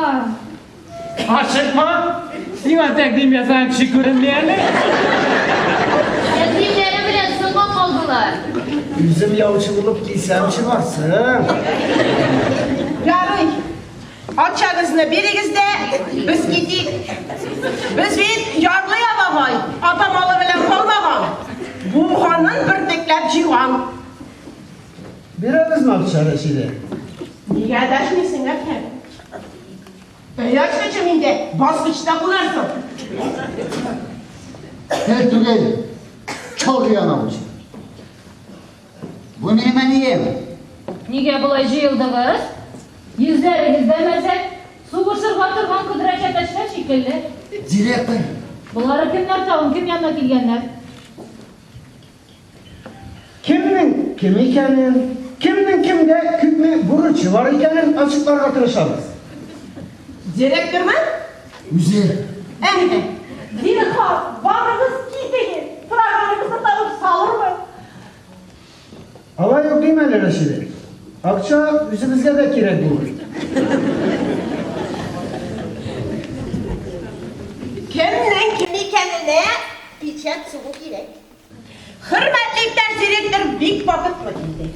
Ашыкма! Сиңа тәкъдим ясаган кеше күренми әле. Тәкъдимнәре белән соңга калдылар. Үзем яучы булып килсәм чыгарсың. Ярый. Акчагызны бирегез дә, без китик. Без бит ярлы ябалак. агай ата малы белән калмаган, булганын бөртекләп җыйган. Бирәбезме акча, Рәшидә? Нигә дәшмисең, Әдһәм? Өй ачкычы миндә, баскычта кунарсың. Тел түгел, чал дигән авыз. Бу минем әнием. Нигә болай җыелдыгыз? Йөзләрегез дә мәзәк, сугышырга торган кодрәт әтәчләр шикелле. Директор. Болары кемнәр тагын, кем янына килгәннәр? Кемнең кем икәнен, кемнең кемгә күпме бурычы бар икәнен ачыкларга тырышабыз. Директормы? Үзе. Әһә. Зинһар, барыгыз китегез, сораганыгызны табып салырмын. Алай ук димә әле, Рәшидә. Акча үзебезгә дә кирәк булыр. Кемнең кем икәненә печать сугу кирәк. Хөрмәтле иптәш директор бик вакытлы килде.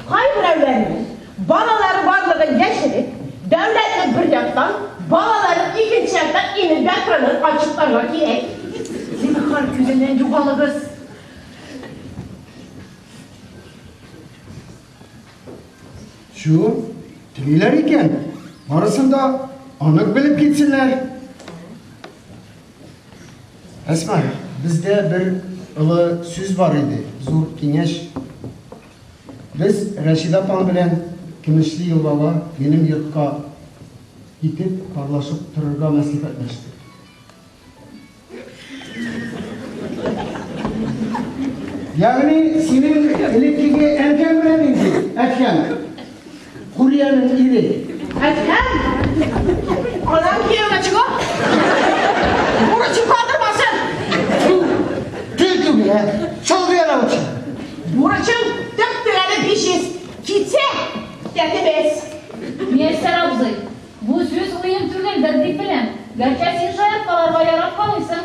Кайберәүләрнең балалары барлыгын яшереп, дәүләтне бер яктан, балаларын икенче яктан имеп ятканын ачыкларга кирәк. Зинһар, күземнән югалыгыз. Чү, телиләр икән, барысын да анык белеп китсеннәр. Әсма, бездә бер олы сүз бар иде, зур киңәш. Без Рәшидә апаң белән Көмешле елгага минем йортка китеп, парлашып торырга мәслихәтләштек. Ягъни синең элеккеге әнкәң белән инде, Әдһәм. Хуриянең ире. Әдһәм! Анаң кияүгә чыга. Бурычын калдырмасын. Тел түгел, ә? Чалгы яравычы. Бурычың төп-төгәле 500. Китсә, тәтемәс. Мияссәр абзый, Бу сүз уен түгелдер дип беләм. Гәрчә син шаярткаларга яраткалыйсың.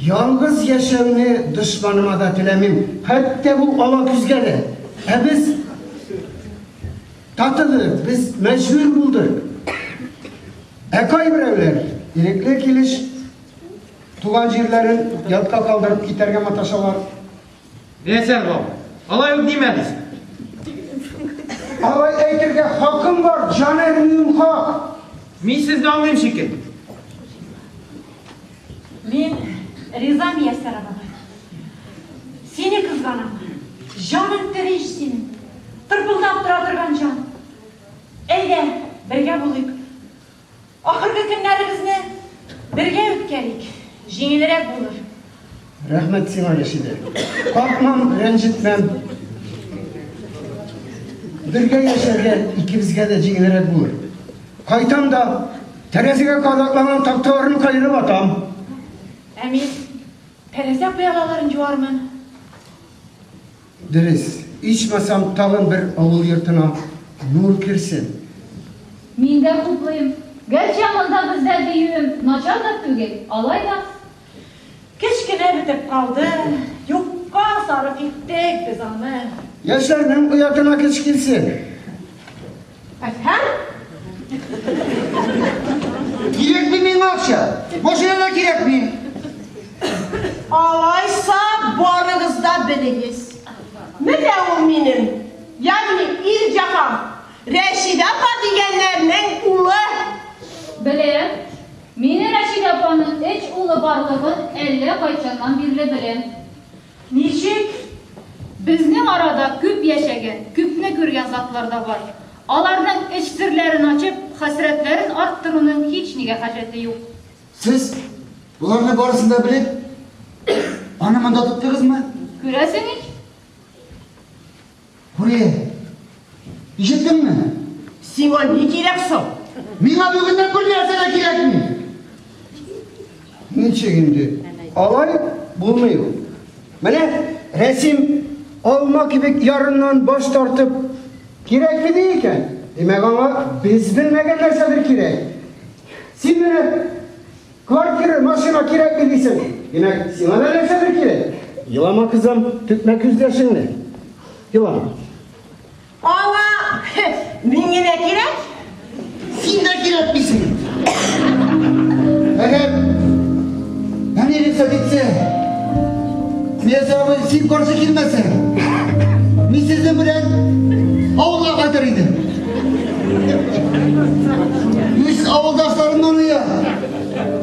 Ялгыз яшәүне дошманыма да теләмим, хәтта бу ала күзгә дә. Ә без татыдык, без мәҗбүр булдык. Ә кайберәүләр ирекле килеш туган җирләрен ятка калдырып китәргә маташалар. Мияссәр бабай, алай ук димәгез. Алай әйтергә хакым бар, җан әрнүем хак. Мин сезне аңлыйм шикелле. Мин риза, Мияссәр бабай. Сине кызганам. Җаның тере ич синең. Тырпылдап тора торган җан. Әйдә, бергә булыйк. Ахыргы көннәребезне бергә үткәрик, җиңелрәк булыр. Рәхмәт сиңа, Рәшидә. Какмам, рәнҗетмәм. Бергә яшәргә икебезгә дә җиңелрәк булыр. Кайтам да, тәрәзәгә кадакланган такталарны каерып атам. Ә мин тәрәзә пыялаларын юармын. Дөрес, ичмасам тагын бер авыл йортына нур керсен. Мин дә хуплыйм. Гәрчә монда бездә диюем начар да түгел, алай да. Кечкенә бетеп калды, юкка сарыф иттек без аны. Яшьләрнең оятына көч килсен. Әфһәм? Кирәкми миңа акча. Машина да кирәкми. Алайса барыгыз да белегез. Менә ул минем, ягъни Ирҗаһан, Рәшидә апа дигәннәрнең улы. Беләм. Мин Рәшидә апаның өч улы барлыгын әллә кайчаннан бирле беләм. Ничек? Безнең арада күп яшәгән, күпне күргән затлар да бар. Аларның эч серләрен ачып, хәсрәтләрен арттыруның һичнигә хаҗәте юк. Сез боларны барысын да белеп, аны монда тоттыгызмы? Күрәсең ич. Хурия, ишеттеңме? Сиңа ни кирәк соң? Миңа бүгеннән бер нәрсә дә кирәкми. Ничек инде? Алай булмый ул. Менә Рәсим алма кебек ярыннан баш тартып, кирәкми ди икән. Димәк, аңа без белмәгән нәрсәдер кирәк. Син менә квартира, машина кирәкми дисең. Димәк, сиңа да нәрсәдер кирәк. Елама, кызым, түкмә күз яшеңне. Елама. Аңа мин генә кирәк. Син дә кирәкмисең. Әгәр әни рецепт рөхсәт итсә, Миясә абый, син каршы килмәсәң, мин сезнең белән авылга кайтыр идем. Үз авылдашларымнан оят.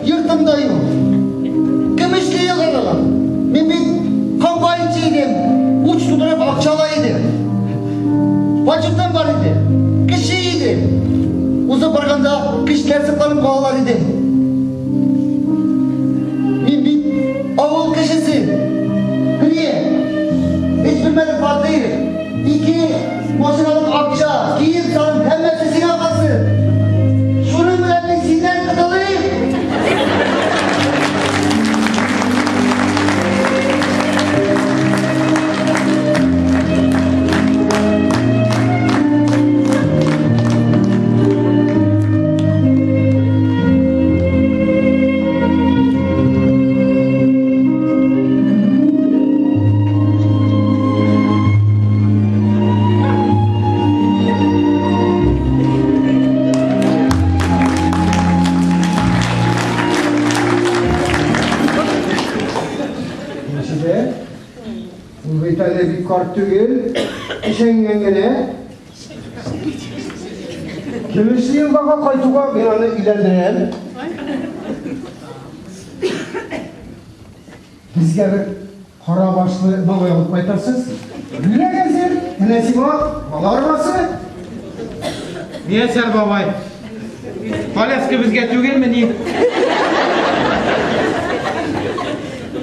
Йортым да юк. Кем эшли елгага? Мин бит комбайнчы идем. Уч тутырып акча ала идем. Почетым бар иде. Кеше иде. Узып барганда кешеләр сокланып калалар иде. Мин бит авыл кешесе. Бер, өч бүлмәле фатир, ике машиналык акча, кием-салым һәммәсе сиңа калсын. Шуның белән мин синнән котылыйм. Нәсибә, ул бит әле бик карт түгел, өшәнгән генә. Киләсе елгага кайтуга мин аны өйләндерәм. Безгә бер кара башлы малай алып кайтасыз. Бүләк әзер. Менә сиңа бала арбасы. Миясәр бабай, коляска безгә түгелмени?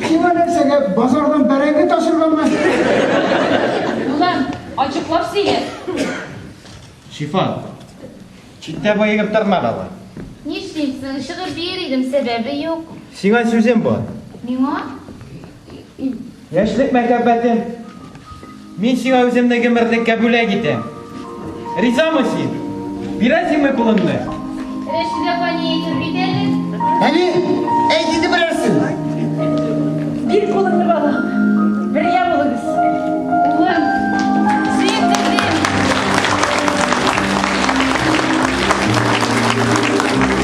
Сиңа нәрсәгә базардан бәрәңге ташырганмы? Улым, ачыклап сөйлә. Шифан, читтә боегып торма алай. Нишлим соң, чыгып биер идем, сәбәбе юк. Сиңа сүзем бар. Миңа? Яшьлек мәхәббәтем. Мин сиңа үземне гомерлеккә бүләк итәм. Ризамы син? Бирәсеңме кулыңны? Рәшидә апа ни әйтер бит әле? Әни, әйт инде берәрсен. Бир кулыңны, балам. Бергә булыгыз. Улым, сөендердең.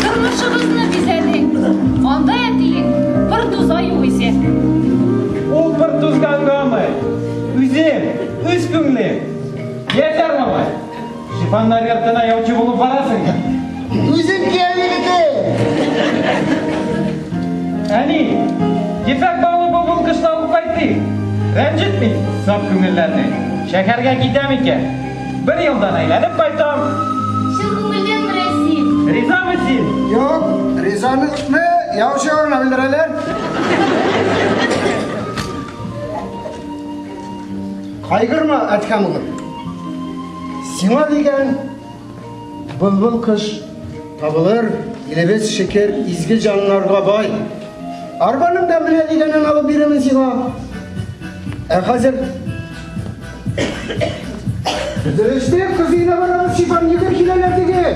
Тормышыбызны бизәдең. Анда әтиең пыр туза югыйсә. Ул пыр тузгангамы? Үзем, үз күңлем. Яшәр бабай. Шифаннар йортына яучы булып барасың. Үзем кияү егете. Әни, ефәк баулы былбыл кошны алып кайтыйк. Рәнҗетми саф күңелләрне. Шәһәргә китәм икән. Бер елдан әйләнеп кайтам. Чын күңелдәнме, Рәсим? Ризамы син? Юк, ризалыкны яучы гына белдерәләр. Кайгырма, Әдһәм улым. Сиңа дигән былбыл кош табылыр, илебез шөкер изге җаннарга бай. Арбаның да менә дигәнен алып бирермен сиңа. Ә хәзер Төзелештә кыз өенә барабыз, Шифан, йөгер киләләр диген.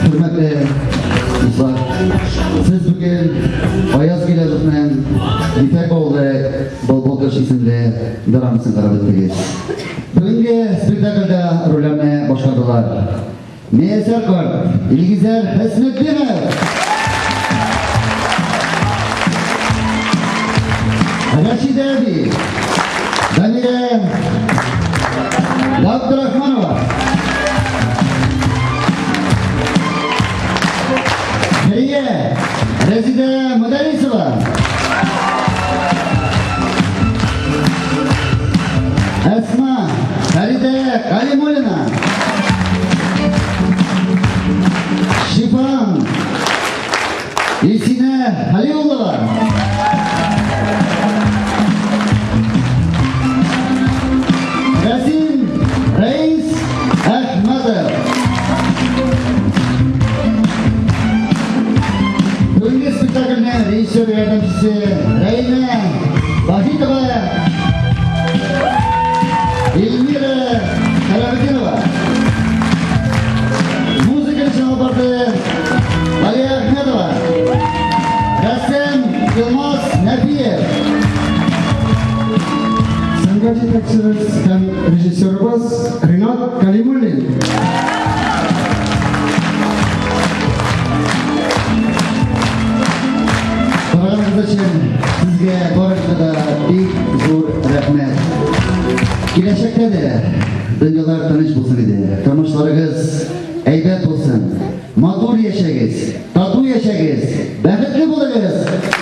Хөрмәтле дуслар, сез бүген Ефәк баулы былбыл кош исемле драмасын карап үттегез. Бүгенге спектакльдә рольләрне башкардылар. Миясәр карт, Илгизәр Хәсметдинов! Рәшидә әби, Дамирә Габдрахманова. Хәрия, Рәзидә Мөдәрисова. Әсма, Фәридә Калимуллина. Шифан, Илсинә Халиуллова. Рәсим Рәис Әхмәтов. Бүгенге спектакльнең режиссер ярдәмчесе Рәйнә Вахитова, Эльмира Сәләхетдинова. Музыка эшен алып барды Алия Әхмәтова. Рәссам Илмаз Нәбиев. Сәнгать җитәкчебез һәм режиссерыбыз Ринат Калимуллин. Караганыгыз өчен сезгә барыгызга да бик зур рәхмәт. Киләчәктә дә дөньялар тыныч булсын иде. Тормышларыгыз әйбәт булсын. Матур яшәгез, тату яшәгез, бәхетле булыгыз.